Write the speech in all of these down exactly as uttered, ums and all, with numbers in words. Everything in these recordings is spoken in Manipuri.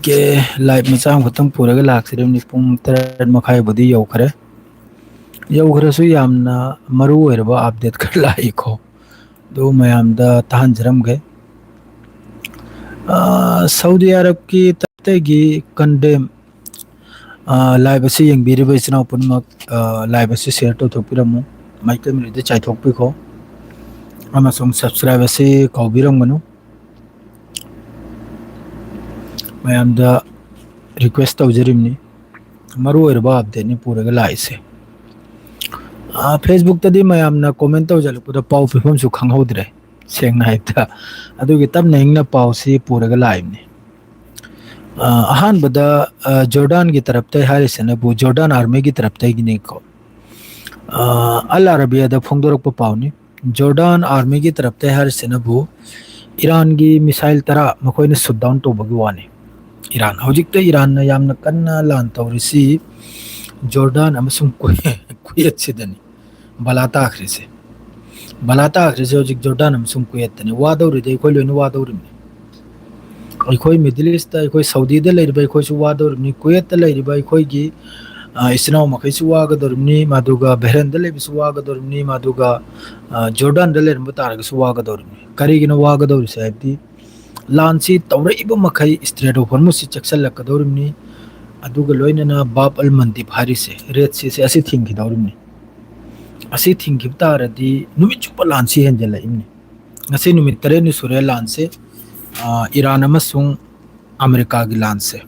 ꯑꯣꯀꯦ, ꯂꯥꯏꯚ ꯃꯆꯥ ꯑꯃꯈꯛꯇꯪ ꯄꯨꯔꯒ ꯂꯥꯛꯆꯔꯤꯕꯅꯤ꯫ ꯄꯨꯡ ꯇꯔꯦꯠ ꯃꯈꯥꯏꯕꯨꯗꯤ ꯌꯧꯈ꯭ꯔꯦ꯫ ꯌꯧꯈ꯭ꯔꯁꯨ ꯌꯥꯝꯅ ꯃꯔꯨ ꯑꯣꯏꯔꯕ ꯑꯞꯗꯦꯠ ꯈꯔ ꯂꯥꯛꯏꯀꯣ꯫ ꯑꯗꯨ ꯃꯌꯥꯝꯗ ꯇꯥꯍꯟꯖꯔꯝꯒꯦ꯫ ꯑ, ꯁꯥꯎꯗꯤ ꯑꯔꯕꯀꯤ ꯇꯔꯞꯇꯒꯤ ꯀꯟꯗꯦꯝ, ꯑ, ꯂꯥꯏꯚ ꯑꯁꯤ ꯌꯦꯡꯕꯤꯔꯤꯕ ꯏꯆꯤꯟ ꯏꯅꯥꯎ ꯄꯨꯝꯅꯃꯛ, ꯑ, ꯂꯥꯏꯚ ꯑꯁꯤ ꯁꯤꯌꯔ ꯇꯧꯊꯣꯛꯄꯤꯔꯝꯃꯨ꯫ ꯃꯩꯇꯩ ꯃꯔꯤꯗ ꯆꯥꯏꯊꯣꯛꯄꯤꯈꯣ꯫ ꯑꯃꯁꯨꯡ ꯁꯕꯁꯀ꯭ꯔꯥꯏꯕ ꯑꯁꯤ ꯀꯥꯎꯕꯤꯔꯝꯒꯅꯨ꯫ ꯃꯌꯥꯝꯗ ꯔꯤꯀ꯭ꯋꯦꯁ ꯇꯧꯖꯔꯤꯕꯅꯤ꯫ ꯃꯔꯨ ꯑꯣꯏꯔꯕ ꯑꯞꯗꯦꯠꯅꯤ ꯄꯨꯔꯒ ꯂꯥꯛꯏꯁꯦ꯫ ꯑ, ꯐꯦꯁꯕꯨꯛꯇꯗꯤ ꯃꯌꯥꯝꯅ ꯀꯣꯃꯦꯟ ꯇꯧꯖꯜꯂꯛꯄꯗ ꯄꯥꯎ ꯄꯤꯐꯝꯁꯨ ꯈꯪꯍꯧꯗ꯭ꯔꯦ, ꯁꯦꯡꯅ ꯍꯥꯏꯕꯗ꯫ ꯑꯗꯨꯒꯤ ꯇꯞꯅ ꯏꯪꯅ ꯄꯥꯎꯁꯤ ꯄꯨꯔꯒ ꯂꯥꯛꯏꯕꯅꯤ꯫ ꯑ, ꯑꯍꯥꯟꯕꯗ, ꯑ, ꯖꯣꯔꯗꯥꯟꯒꯤ ꯇꯔꯞꯇꯩ ꯍꯥꯏꯔꯤꯁꯤꯅꯕꯨ, ꯖꯣꯔꯗꯥꯟ ꯑꯥꯔꯃꯤꯒꯤ ꯇꯔꯞꯇꯒꯤꯅꯤꯀꯣ꯫ ꯑ, ꯑꯜ ꯑꯔꯕꯤꯌꯥꯗ ꯐꯣꯡꯗꯣꯔꯛꯄ ꯄꯥꯎꯅꯤ꯫ ꯖꯣꯔꯗꯥꯟ ꯑꯥꯔꯃꯤꯒꯤ ꯇꯔꯞꯇꯩ ꯍꯥꯏꯔꯤꯁꯤꯅꯕꯨ, ꯏꯔꯥꯟꯒꯤ ꯃꯤꯁꯥꯏꯜ ꯇꯔꯥ ꯃꯈꯣꯏꯅ ꯁꯨꯠ ꯗꯥꯎꯟ ꯇꯧꯕꯒꯤ ꯋꯥꯅꯤ꯫ ꯏꯔꯥꯟ, ꯍꯧꯖꯤꯛꯇ ꯏꯔꯥꯟꯅ ꯌꯥꯝꯅ ꯀꯟꯅ ꯂꯥꯟ ꯇꯧꯔꯤꯁꯤ ꯖꯣꯔꯗꯥꯟ ꯑꯃꯁꯨꯡ ꯀꯨꯋꯦ-, ꯀꯨꯋꯦꯠꯁꯤꯗꯅꯤ꯫ ꯕꯂꯥ ꯇꯥꯈ꯭ꯔꯤꯁꯦ꯫ ꯕꯂꯥ ꯇꯥꯈ꯭ꯔꯤꯁꯦ ꯍꯧꯖꯤꯛ ꯖꯣꯔꯗꯥꯟ ꯑꯃꯁꯨꯡ ꯀꯨꯋꯦꯠꯇꯅꯤ꯫ ꯋꯥꯗꯧꯔꯤꯗꯤ ꯑꯩꯈꯣꯏ ꯂꯣꯏꯅ ꯋꯥꯗꯧꯔꯤꯕꯅꯤ꯫ ꯑꯩꯈꯣꯏ ꯃꯤꯗꯜ ꯏꯁꯇ, ꯑꯩꯈꯣꯏ ꯁꯥꯎꯗꯤꯗ ꯂꯩꯔꯤꯕ ꯑꯩꯈꯣꯏꯁꯨ ꯋꯥꯗꯧꯔꯤꯕꯅꯤ꯫ ꯀꯨꯋꯦꯠꯇ ꯂꯩꯔꯤꯕ ꯑꯩꯈꯣꯏꯒꯤ, ꯑ, ꯏꯆꯤꯟ ꯏꯅꯥꯎ ꯃꯈꯩꯁꯨ ꯋꯥꯒꯗꯧꯔꯤꯕꯅꯤ, ꯃꯗꯨꯒ ꯕꯍꯔꯦꯟꯗ ꯂꯩꯕꯁꯨ ꯋꯥꯒꯗꯧꯔꯤꯕꯅꯤ, ꯃꯗꯨꯒ, ꯑ, ꯖꯣꯔꯗꯥꯟꯗ ꯂꯩꯔꯝꯕ ꯇꯥꯔꯒꯁꯨ ꯋꯥꯒꯗꯧꯔꯤꯕꯅꯤ꯫ ꯀꯔꯤꯒꯤꯅꯣ ꯋꯥꯒꯗꯧꯔꯤꯁꯦ ꯍꯥꯏꯕꯗꯤ, ꯂꯥꯟꯁꯤ ꯇꯧꯔꯛꯏꯕ ꯃꯈꯩ ꯏꯁꯇ꯭ꯔꯦꯠ ꯑꯣꯐ ꯍꯣꯔꯃꯨꯁꯁꯤ ꯆꯦꯛꯁꯤꯜꯂꯛꯀꯗꯧꯔꯤꯕꯅꯤ꯫ ꯑꯗꯨꯒ ꯂꯣꯏꯅꯅ ꯕꯥꯕ ꯑꯜ ꯃꯟꯗꯤꯞ ꯍꯥꯏꯔꯤꯁꯦ, ꯔꯦꯗ ꯁꯤꯁꯦ, ꯑꯁꯤ ꯊꯤꯡꯈꯤꯗꯧꯔꯤꯕꯅꯤ꯫ ꯑꯁꯤ ꯊꯤꯡꯈꯤꯕ ꯇꯥꯔꯗꯤ ꯅꯨꯃꯤꯠ ꯆꯨꯞꯄ ꯂꯥꯟꯁꯤ ꯍꯦꯟꯖꯜꯂꯛꯏꯕꯅꯤ꯫ ꯉꯁꯤ ꯅꯨꯃꯤꯠ ꯇꯔꯦꯠꯅꯤ ꯁꯨꯔꯦ ꯂꯥꯟꯁꯦ, ꯑ, ꯏꯔꯥꯟ ꯑꯃꯁꯨꯡ ꯑꯃꯦꯔꯤꯀꯥꯒꯤ ꯂꯥꯟꯁꯦ꯫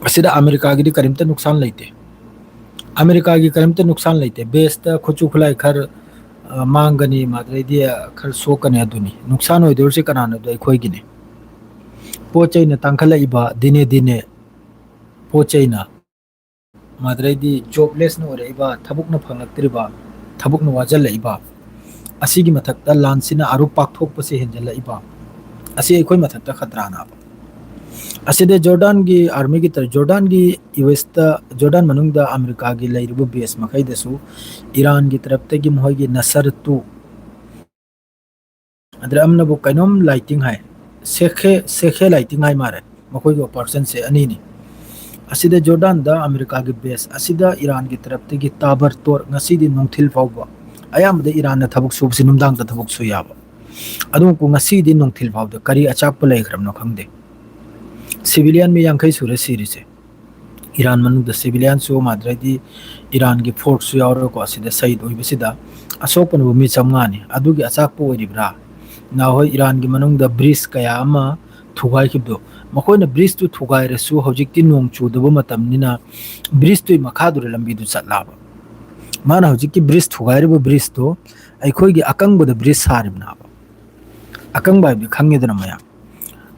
ꯑꯁꯤꯗ ꯑꯃꯦꯔꯤꯀꯥꯒꯤꯗꯤ ꯀꯔꯤꯝꯇ ꯅꯨꯡꯁꯥꯟ ꯂꯩꯇꯦ꯫ ꯑꯃꯦꯔꯤꯀꯥꯒꯤ ꯀꯔꯤꯝꯇ ꯅꯨꯡꯁꯥꯟ ꯂꯩꯇꯦ꯫ ꯕꯦꯁꯇ ꯈꯨꯠꯁꯨ ꯈꯨꯠꯂꯥꯏ ꯈꯔ, ꯑ, ꯃꯥꯡꯒꯅꯤ, ꯃꯗꯨꯗꯩꯗꯤ, ꯑ, ꯈꯔ ꯁꯣꯛꯀꯅꯤ, ꯑꯗꯨꯅꯤ꯫ ꯅꯨꯡꯁꯥꯟ ꯑꯣꯏꯗꯧꯔꯤꯁꯦ ꯀꯅꯥꯅꯣꯗꯣ? ꯑꯩꯈꯣꯏꯒꯤꯅꯤ꯫ ꯄꯣꯠ ꯆꯩꯅ ꯇꯥꯡꯈꯠꯂꯛꯏꯕ, ꯗꯤꯅꯦ ꯗꯤꯅꯦ ꯄꯣꯠ ꯆꯩꯅ, ꯃꯗꯨꯗꯩꯗꯤ ꯖꯣꯕꯂꯦꯁꯅ ꯑꯣꯏꯔꯛꯏꯕ, ꯊꯕꯛꯅ ꯐꯪꯂꯛꯇ꯭ꯔꯤꯕ, ꯊꯕꯛꯅ ꯋꯥꯖꯜꯂꯛꯏꯕ, ꯑꯁꯤꯒꯤ ꯃꯊꯛꯇ ꯂꯥꯟꯁꯤꯅ ꯑꯔꯨꯞ ꯄꯥꯛꯊꯣꯛꯄꯁꯦ ꯍꯦꯟꯖꯜꯂꯛꯏꯕ, ꯑꯁꯤ ꯑꯩꯈꯣꯏ ꯃꯊꯛꯇ ꯈꯇ꯭ꯔꯥꯅꯦꯕ꯫ ꯑꯁꯤꯗ ꯖꯣꯔꯗꯥꯟꯒꯤ ꯑꯥꯔꯃꯤꯒꯤ ꯇꯔ-, ꯖꯣꯔꯗꯥꯟꯒꯤ ꯌꯨ ꯑꯦꯁꯇ, ꯖꯣꯔꯗꯥꯟ ꯃꯅꯨꯡꯗ ꯑꯃꯦꯔꯤꯀꯥꯒꯤ ꯂꯩꯔꯤꯕ ꯕꯦꯁ ꯃꯈꯩꯗꯁꯨ ꯏꯔꯥꯟꯒꯤ ꯇꯔꯞꯇꯒꯤ ꯃꯈꯣꯏꯒꯤ ꯅꯁꯔ ꯇꯨ, ꯑꯗꯨꯗ ꯑꯃꯅꯕꯨ ꯀꯩꯅꯣꯝ ꯂꯥꯏꯇꯤꯡ ꯍꯥꯏ, ꯁꯦꯈꯦ, ꯁꯦꯈꯦ ꯂꯥꯏꯇꯤꯡ ꯍꯥꯏ ꯃꯥꯜꯂꯦ꯫ ꯃꯈꯣꯏꯒꯤ ꯑꯣꯄꯔꯦꯁꯟꯁꯦ ꯑꯅꯤꯅꯤ꯫ ꯑꯁꯤꯗ ꯖꯣꯔꯗꯥꯟꯗ ꯑꯃꯦꯔꯤꯀꯥꯒꯤ ꯕꯦꯁ ꯑꯁꯤꯗ ꯏꯔꯥꯟꯒꯤ ꯇꯔꯞꯇꯒꯤ ꯇꯥꯕꯔ ꯇꯣꯔ ꯉꯁꯤꯗꯤ ꯅꯨꯡꯊꯤꯜ ꯐꯥꯎꯕ, ꯑꯌꯥꯝꯕꯗ ꯏꯔꯥꯟꯅ ꯊꯕꯛ ꯁꯨꯕꯁꯤ ꯅꯨꯡꯗꯥꯡꯗ ꯊꯕꯛ ꯁꯨ ꯌꯥꯕ꯫ ꯑꯗꯨꯕꯨ ꯉꯁꯤꯗꯤ ꯅꯨꯡꯊꯤꯜ ꯐꯥꯎꯗ ꯀꯔꯤ ꯑꯆꯥꯛꯄ ꯂꯩꯈ꯭ꯔꯕꯅꯣ ꯈꯪꯗꯦ꯫ ꯁꯤꯚꯤꯂꯤꯌꯟ ꯃꯤ ꯌꯥꯡꯈꯩ ꯁꯨꯔꯦ ꯁꯤꯔꯤꯁꯦ꯫ ꯏꯔꯥꯟ ꯃꯅꯨꯡꯗ ꯁꯤꯚꯤꯂꯤꯌꯟꯁꯨ ꯃꯥꯗ꯭ꯔꯗꯤ ꯏꯔꯥꯟꯒꯤ ꯐꯣꯔꯁꯁꯨ ꯌꯥꯎꯔꯒꯀꯣ, ꯑꯁꯤꯗ ꯁꯍꯤꯗ ꯑꯣꯏꯕꯁꯤꯗ ꯑꯁꯣꯛꯄꯅꯕꯨ ꯃꯤ ꯆꯥꯝꯃꯉꯥꯅꯤ꯫ ꯑꯗꯨꯒꯤ ꯑꯆꯥꯛꯄ ꯑꯣꯏꯔꯤꯕ꯭ꯔꯥ? ꯅꯍꯥꯟꯋꯥꯏ ꯏꯔꯥꯟꯒꯤ ꯃꯅꯨꯡꯗ ꯕ꯭ꯔꯤꯖ ꯀꯌꯥ ꯑꯃ ꯊꯨꯒꯥꯏꯈꯤꯕꯗꯣ, ꯃꯈꯣꯏꯅ ꯕ꯭ꯔꯤꯖꯇꯨ ꯊꯨꯒꯥꯏꯔꯁꯨ ꯍꯧꯖꯤꯛꯇꯤ ꯅꯣꯡ ꯆꯨꯗꯕ ꯃꯇꯝꯅꯤꯅ ꯕ꯭ꯔꯤꯖꯇꯨꯒꯤ ꯃꯈꯥꯗꯨꯗ ꯂꯝꯕꯤꯗꯨ ꯆꯠꯂꯕ꯫ ꯃꯥꯅ ꯍꯧꯖꯤꯛꯀꯤ ꯕ꯭ꯔꯤꯖ ꯊꯨꯒꯥꯏꯔꯤꯕ ꯕ꯭ꯔꯤꯖꯇꯣ ꯑꯩꯈꯣꯏꯒꯤ ꯑꯀꯪꯕꯗ ꯕ꯭ꯔꯤꯖ ꯁꯥꯔꯤꯕꯅꯦꯕ꯫ ꯑꯀꯪꯕ ꯍꯥꯏꯕꯗꯤ ꯈꯪꯉꯦꯗꯅ ꯃꯌꯥꯝ,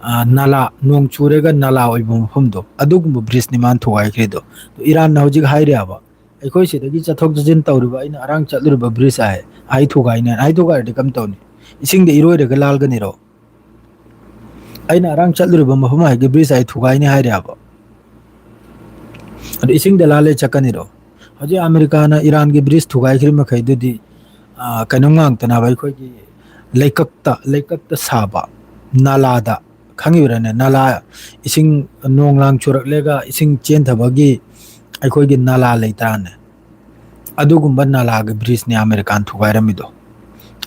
ꯑ, ꯅꯂꯥ, ꯅꯣꯡ ꯆꯨꯔꯒ ꯅꯂꯥ ꯑꯣꯏꯕ ꯃꯐꯝꯗꯣ, ꯑꯗꯨꯒꯨꯝꯕ ꯕ꯭ꯔꯤꯖꯅꯤ ꯃꯥꯅ ꯊꯨꯒꯥꯏꯈ꯭ꯔꯤꯗꯣ꯫ ꯑꯗꯣ ꯏꯔꯥꯟꯅ ꯍꯧꯖꯤꯛ ꯍꯥꯏꯔꯤꯕ, "ꯑꯩꯈꯣꯏ ꯁꯤꯗꯒꯤ ꯆꯠꯊꯣꯛ ꯆꯠꯁꯤꯟ ꯇꯧꯔꯤꯕ, ꯑꯩꯅ ꯑꯔꯥꯡ ꯆꯠꯂꯨꯔꯤꯕ ꯕ꯭ꯔꯤꯖ ꯍꯥꯏ, ꯑꯩ ꯊꯨꯒꯥꯏꯅꯦ, ꯑꯩ ꯊꯨꯒꯥꯏꯔꯗꯤ ꯀꯝ ꯇꯧꯅꯤ? ꯏꯁꯤꯡꯗ ꯏꯔꯣꯏꯔꯒ ꯂꯥꯜꯒꯅꯤꯔꯣ? ꯑꯩꯅ ꯑꯔꯥꯡ ꯆꯠꯂꯨꯔꯤꯕ ꯃꯐꯝ ꯍꯥꯏꯒꯤ ꯕ꯭ꯔꯤꯖ ꯍꯥꯏ ꯊꯨꯒꯥꯏꯅꯤ ꯍꯥꯏꯔꯤꯕ?" ꯑꯗꯨ ꯏꯁꯤꯡꯗ ꯂꯥꯜꯂꯦ ꯆꯠꯀꯅꯤꯔꯣ? ꯍꯧꯖꯤꯛ ꯑꯃꯦꯔꯤꯀꯥꯅ ꯏꯔꯥꯟꯒꯤ ꯕ꯭ꯔꯤꯖ ꯊꯨꯒꯥꯏꯈ꯭ꯔꯤ ꯃꯈꯩꯗꯨꯗꯤ, ꯑ, ꯀꯩꯅꯣꯝ ꯉꯥꯛꯇꯅꯦꯕ, ꯑꯩꯈꯣꯏꯒꯤ ꯂꯩꯀꯛꯇ, ꯂꯩꯀꯛꯇ ꯁꯥꯕ ꯅꯥꯂꯥꯗ, ꯈꯪꯉꯤꯕ꯭ꯔꯥꯅꯦ? ꯅꯥꯂꯥ, ꯏꯁꯤꯡ, ꯅꯣꯡ ꯂꯥꯡ ꯆꯨꯔꯛꯂꯒ ꯏꯁꯤꯡ ꯆꯦꯟꯊꯕꯒꯤ ꯑꯩꯈꯣꯏꯒꯤ ꯅꯥꯂꯥ ꯂꯩꯇ꯭ꯔꯥꯅꯦ? ꯑꯗꯨꯒꯨꯝꯕ ꯅꯥꯂꯥꯒꯤ ꯕ꯭ꯔꯤꯖꯅꯦ ꯑꯃꯦꯔꯤꯀꯥꯅ ꯊꯨꯒꯥꯏꯔꯝꯃꯤꯗꯣ꯫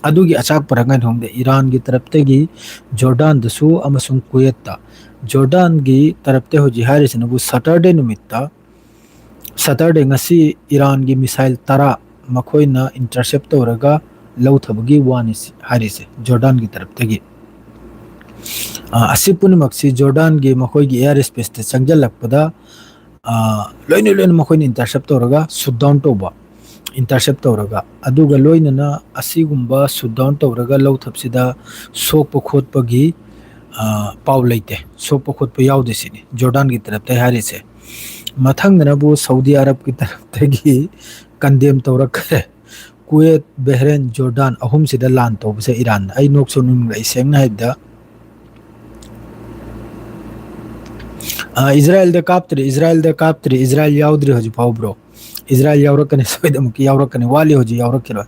ꯑꯗꯨꯒꯤ ꯑꯆꯥꯛꯄꯔ ꯀꯩꯅꯣ ꯈꯪꯗꯦ, ꯏꯔꯥꯟꯒꯤ ꯇꯔꯞꯇꯒꯤ ꯖꯣꯔꯗꯥꯟꯗꯁꯨ ꯑꯃꯁꯨꯡ ꯀꯨꯋꯦꯠꯇ, ꯖꯣꯔꯗꯥꯟꯒꯤ ꯇꯔꯞꯇ ꯍꯧꯖꯤꯛ ꯍꯥꯏꯔꯤꯁꯤꯅꯕꯨ ꯁꯇꯔꯗꯦ ꯅꯨꯃꯤꯠꯇ, ꯁꯇꯔꯗꯦ ꯉꯁꯤ ꯏꯔꯥꯟꯒꯤ ꯃꯤꯁꯥꯏꯜ ꯇꯔꯥ ꯃꯈꯣꯏꯅ ꯏꯟꯇꯔꯁꯦꯞ ꯇꯧꯔꯒ ꯂꯧꯊꯕꯒꯤ ꯋꯥꯅꯤ ꯍꯥꯏꯔꯤꯁꯦ ꯖꯣꯔꯗꯥꯟꯒꯤ ꯇꯔꯞꯇꯒꯤ꯫ ꯑ, ꯑꯁꯤ ꯄꯨꯝꯅꯃꯛꯁꯤ ꯖꯣꯔꯗꯥꯟꯒꯤ ꯃꯈꯣꯏꯒꯤ ꯑꯦꯌꯔ ꯁ꯭ꯄꯦꯁꯇ ꯆꯪꯁꯤꯜꯂꯛꯄꯗ, ꯑ, ꯂꯣꯏꯅ ꯂꯣꯏꯅ ꯃꯈꯣꯏꯅ ꯏꯟꯇꯔꯁꯦꯞ ꯇꯧꯔꯒ ꯁꯨꯠ ꯗꯥꯎꯟ ꯇꯧꯕ, ꯏꯟꯇꯔꯁꯦꯞ ꯇꯧꯔꯒ, ꯑꯗꯨꯒ ꯂꯣꯏꯅꯅ ꯑꯁꯤꯒꯨꯝꯕ ꯁꯨꯠ ꯗꯥꯎꯟ ꯇꯧꯔꯒ ꯂꯧꯊꯕꯁꯤꯗ ꯁꯣꯛꯄ ꯈꯣꯠꯄꯒꯤ, ꯑ, ꯄꯥꯎ ꯂꯩꯇꯦ, ꯁꯣꯛꯄ ꯈꯣꯠꯄ ꯌꯥꯎꯗꯦ ꯁꯤꯅꯤ ꯖꯣꯔꯗꯥꯟꯒꯤ ꯇꯔꯞꯇ ꯍꯥꯏꯔꯤꯁꯦ꯫ ꯃꯊꯪꯗꯅꯕꯨ ꯁꯧꯗꯤ ꯑꯔꯕꯀꯤ ꯇꯔꯞꯇꯒꯤ ꯀꯟꯗꯦꯝ ꯇꯧꯔꯛꯈ꯭ꯔꯦ꯫ ꯀꯨꯋꯦꯠ, ꯕꯍꯔꯦꯟ, ꯖꯣꯔꯗꯥꯟ ꯑꯍꯨꯝꯁꯤꯗ ꯂꯥꯟ ꯇꯧꯕꯁꯦ ꯏꯔꯥꯟꯅ꯫ ꯑꯩ ꯅꯣꯛꯁꯨ ꯅꯣꯛꯅꯤꯡꯂꯛꯏ, ꯁꯦꯡꯅ ꯍꯥꯏꯕꯗ꯫ ꯑ, ꯏꯖꯔꯥꯌꯦꯜꯗ ꯀꯥꯞꯇ꯭ꯔꯤ, ꯏꯖꯔꯥꯌꯦꯜꯗ ꯀꯥꯞꯇ꯭ꯔꯤ, ꯏꯖꯔꯥꯌꯦꯜ ꯌꯥꯎꯗ꯭ꯔꯤ ꯍꯧꯖꯤꯛ ꯐꯥꯎꯕ꯭ꯔꯣ? ꯏꯖꯔꯥꯌꯦꯜ ꯌꯥꯎꯔꯛꯀꯅꯤ, ꯁꯣꯏꯗꯅꯃꯛꯀꯤ ꯌꯥꯎꯔꯛꯀꯅꯤ, ꯋꯥꯠꯂꯤ, ꯍꯧꯖꯤꯛ ꯌꯥꯎꯔꯛꯈꯤꯔꯣꯏ꯫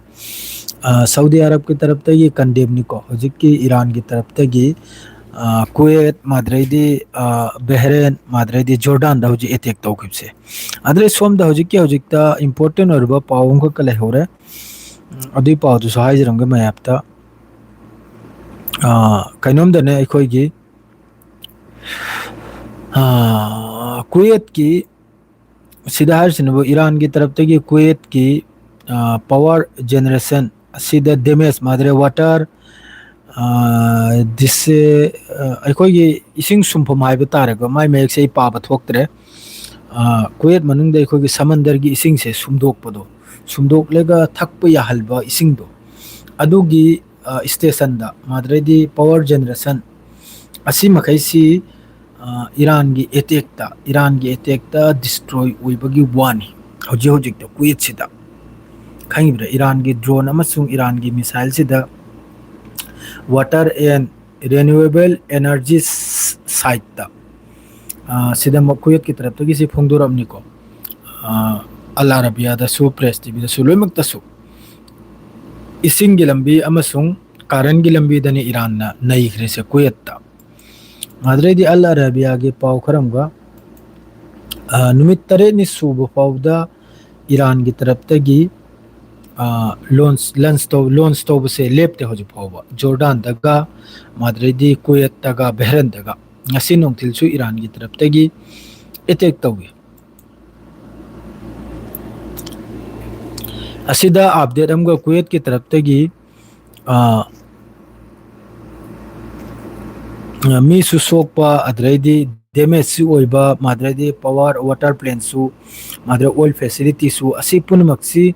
ꯑ, ꯁꯧꯗꯤ ꯑꯔꯕꯀꯤ ꯇꯔꯞꯇꯒꯤ ꯀꯟꯗꯦꯝꯅꯤꯀꯣ, ꯍꯧꯖꯤꯛꯀꯤ ꯏꯔꯥꯟꯒꯤ ꯇꯔꯞꯇꯒꯤ ꯑ, ꯀꯨꯋꯦꯠ, ꯃꯥꯗ꯭ꯔꯩꯗꯤ, ꯑ, ꯕꯦꯍꯔꯦꯟ, ꯃꯥꯗ꯭ꯔꯩꯗꯤ ꯖꯣꯔꯗꯥꯟꯗ ꯍꯧꯖꯤꯛ ꯑꯦꯇꯦꯛ ꯇꯧꯈꯤꯕꯁꯦ꯫ ꯑꯗꯨꯗꯩ ꯁꯣꯝꯗ ꯍꯧꯖꯤꯛꯀꯤ ꯍꯧꯖꯤꯛꯇ ꯏꯝꯄꯣꯔꯇꯦꯟ ꯑꯣꯏꯔꯕ ꯄꯥꯎ ꯑꯃꯈꯛꯀ ꯂꯩꯍꯧꯔꯦ꯫ ꯎꯝ, ꯑꯗꯨꯏ ꯄꯥꯎꯗꯨꯁꯨ ꯍꯥꯏꯖꯔꯝꯒꯦ ꯃꯌꯥꯝꯗ꯫ ꯑ, ꯀꯩꯅꯣꯝꯗꯅꯦ ꯑꯩꯈꯣꯏꯒꯤ, ꯑ, ꯀꯨꯋꯦꯠꯀꯤ ꯁꯤꯗ ꯍꯥꯏꯔꯤꯁꯤꯅꯕꯨ ꯏꯔꯥꯟꯒꯤ ꯇꯔꯞꯇꯒꯤ ꯀꯨꯋꯦꯠꯀꯤ, ꯑ, ꯄꯋꯥꯔ ꯖꯦꯅꯦꯔꯦꯁꯟ ꯑꯁꯤꯗ ꯗꯦꯃꯦꯖ, ꯃꯥꯗ꯭ꯔꯦ ꯋꯥꯇꯔ, ꯑ, ꯗꯤꯁꯁꯦ, ꯑ, ꯑꯩꯈꯣꯏꯒꯤ ꯏꯁꯤꯡ ꯁꯨꯝꯐꯝ ꯍꯥꯏꯕ ꯇꯥꯔꯦꯀꯣ, ꯃꯥꯏ ꯃꯌꯦꯛꯁꯦ ꯑꯩ ꯄꯥꯕ ꯊꯣꯛꯇ꯭ꯔꯦ꯫ ꯑ, ꯀꯨꯋꯦꯠ ꯃꯅꯨꯡꯗ ꯑꯩꯈꯣꯏꯒꯤ ꯁꯃꯟꯗꯔꯒꯤ ꯏꯁꯤꯡꯁꯦ ꯁꯨꯝꯗꯣꯛꯄꯗꯣ, ꯁꯨꯝꯗꯣꯛꯂꯒ ꯊꯛꯄ ꯌꯥꯍꯟꯕ ꯏꯁꯤꯡꯗꯣ, ꯑꯗꯨꯒꯤ, ꯑ, ꯁ꯭ꯇꯦꯁꯟꯗ, ꯃꯥꯗ꯭ꯔꯦꯗꯤ ꯄꯋꯥꯔ ꯖꯦꯅꯦꯔꯦꯁꯟ ꯑꯁꯤ ꯃꯈꯩꯁꯤ, ꯑ, ꯏꯔꯥꯟꯒꯤ ꯑꯦꯇꯦꯛꯇ, ꯏꯔꯥꯟꯒꯤ ꯑꯦꯇꯦꯛꯇ ꯗꯤꯁꯇ꯭ꯔꯣꯏ ꯑꯣꯏꯕꯒꯤ ꯋꯥꯅꯤ꯫ ꯍꯧꯖꯤꯛ ꯍꯧꯖꯤꯛꯇ ꯀꯨꯋꯦꯠꯁꯤꯗ ꯈꯪꯉꯤꯕ꯭ꯔꯥ? ꯏꯔꯥꯟꯒꯤ ꯗ꯭ꯔꯣꯟ ꯑꯃꯁꯨꯡ ꯏꯔꯥꯟꯒꯤ ꯃꯤꯁꯥꯏꯜꯁꯤꯗ water and renewable energy side-ꯇ, ꯑ, ꯁꯤꯗ ꯃ-, ꯀꯨꯋꯦꯠꯀꯤ ꯇꯔꯞꯇꯒꯤ ꯁꯤ ꯐꯣꯡꯗꯣꯔꯛꯑꯕꯅꯤꯀꯣ꯫ ꯑ, ꯑꯜ ꯑꯔꯥꯕꯤꯌꯥꯗꯁꯨ, ꯄ꯭ꯔꯦꯁ ꯇꯤꯚꯤꯗꯁꯨ, ꯂꯣꯏꯅꯃꯛꯇꯁꯨ ꯏꯁꯤꯡꯒꯤ ꯂꯝꯕꯤ ꯑꯃꯁꯨꯡ ꯀꯥꯔꯟꯒꯤ ꯂꯝꯕꯤꯗꯅꯤ ꯏꯔꯥꯟꯅ ꯅꯩꯈ꯭ꯔꯤꯁꯦ ꯀꯨꯋꯦꯠꯇ꯫ ꯑꯗꯨꯗꯩꯗꯤ ꯑꯜ ꯑꯔꯥꯕꯤꯌꯥꯒꯤ ꯄꯥꯎ ꯈꯔ ꯑꯃꯒ, ꯑ, ꯅꯨꯃꯤꯠ ꯇꯔꯦꯠꯅꯤ ꯁꯨꯕ ꯐꯥꯎꯕꯗ ꯏꯔꯥꯟꯒꯤ ꯇꯔꯞꯇꯒꯤ, ꯑ, ꯂꯣꯟꯁ, ꯂꯟꯁ ꯇꯧ-, ꯂꯣꯟꯁ ꯇꯧꯕꯁꯦ ꯂꯦꯞꯇꯦ ꯍꯧꯖꯤꯛ ꯐꯥꯎꯕ꯫ ꯖꯣꯔꯗꯥꯟꯗꯒ, ꯃꯥꯗ꯭ꯔꯩꯗꯤ ꯀꯨꯋꯦꯠꯇꯒ, ꯕꯦꯍꯔꯦꯟꯗꯒ ꯉꯁꯤ ꯅꯨꯡꯊꯤꯜꯁꯨ ꯏꯔꯥꯟꯒꯤ ꯇꯔꯞꯇꯒꯤ ꯑꯦꯇꯦꯛ ꯇꯧꯏ꯫ ꯑꯁꯤꯗ ꯑꯞꯗꯦꯠ ꯑꯃꯒ ꯀꯨꯋꯦꯠꯀꯤ ꯇꯔꯞꯇꯒꯤ, ꯑ, ꯃꯤꯁꯨ ꯁꯣꯛꯄ, ꯑꯗꯨꯗꯩꯗꯤ ꯗꯦꯃꯦꯖꯁꯨ ꯑꯣꯏꯕ, ꯑꯗꯨꯗꯩꯗꯤ ꯄꯋꯥꯔ ꯋꯥꯇꯔ ꯄ꯭ꯂꯦꯟꯁꯨ, ꯑꯗꯨꯗꯩ ꯑꯣꯏꯜ ꯐꯦꯁꯤꯂꯤꯇꯤꯁꯨ, ꯑꯁꯤ ꯄꯨꯝꯅꯃꯛꯁꯤ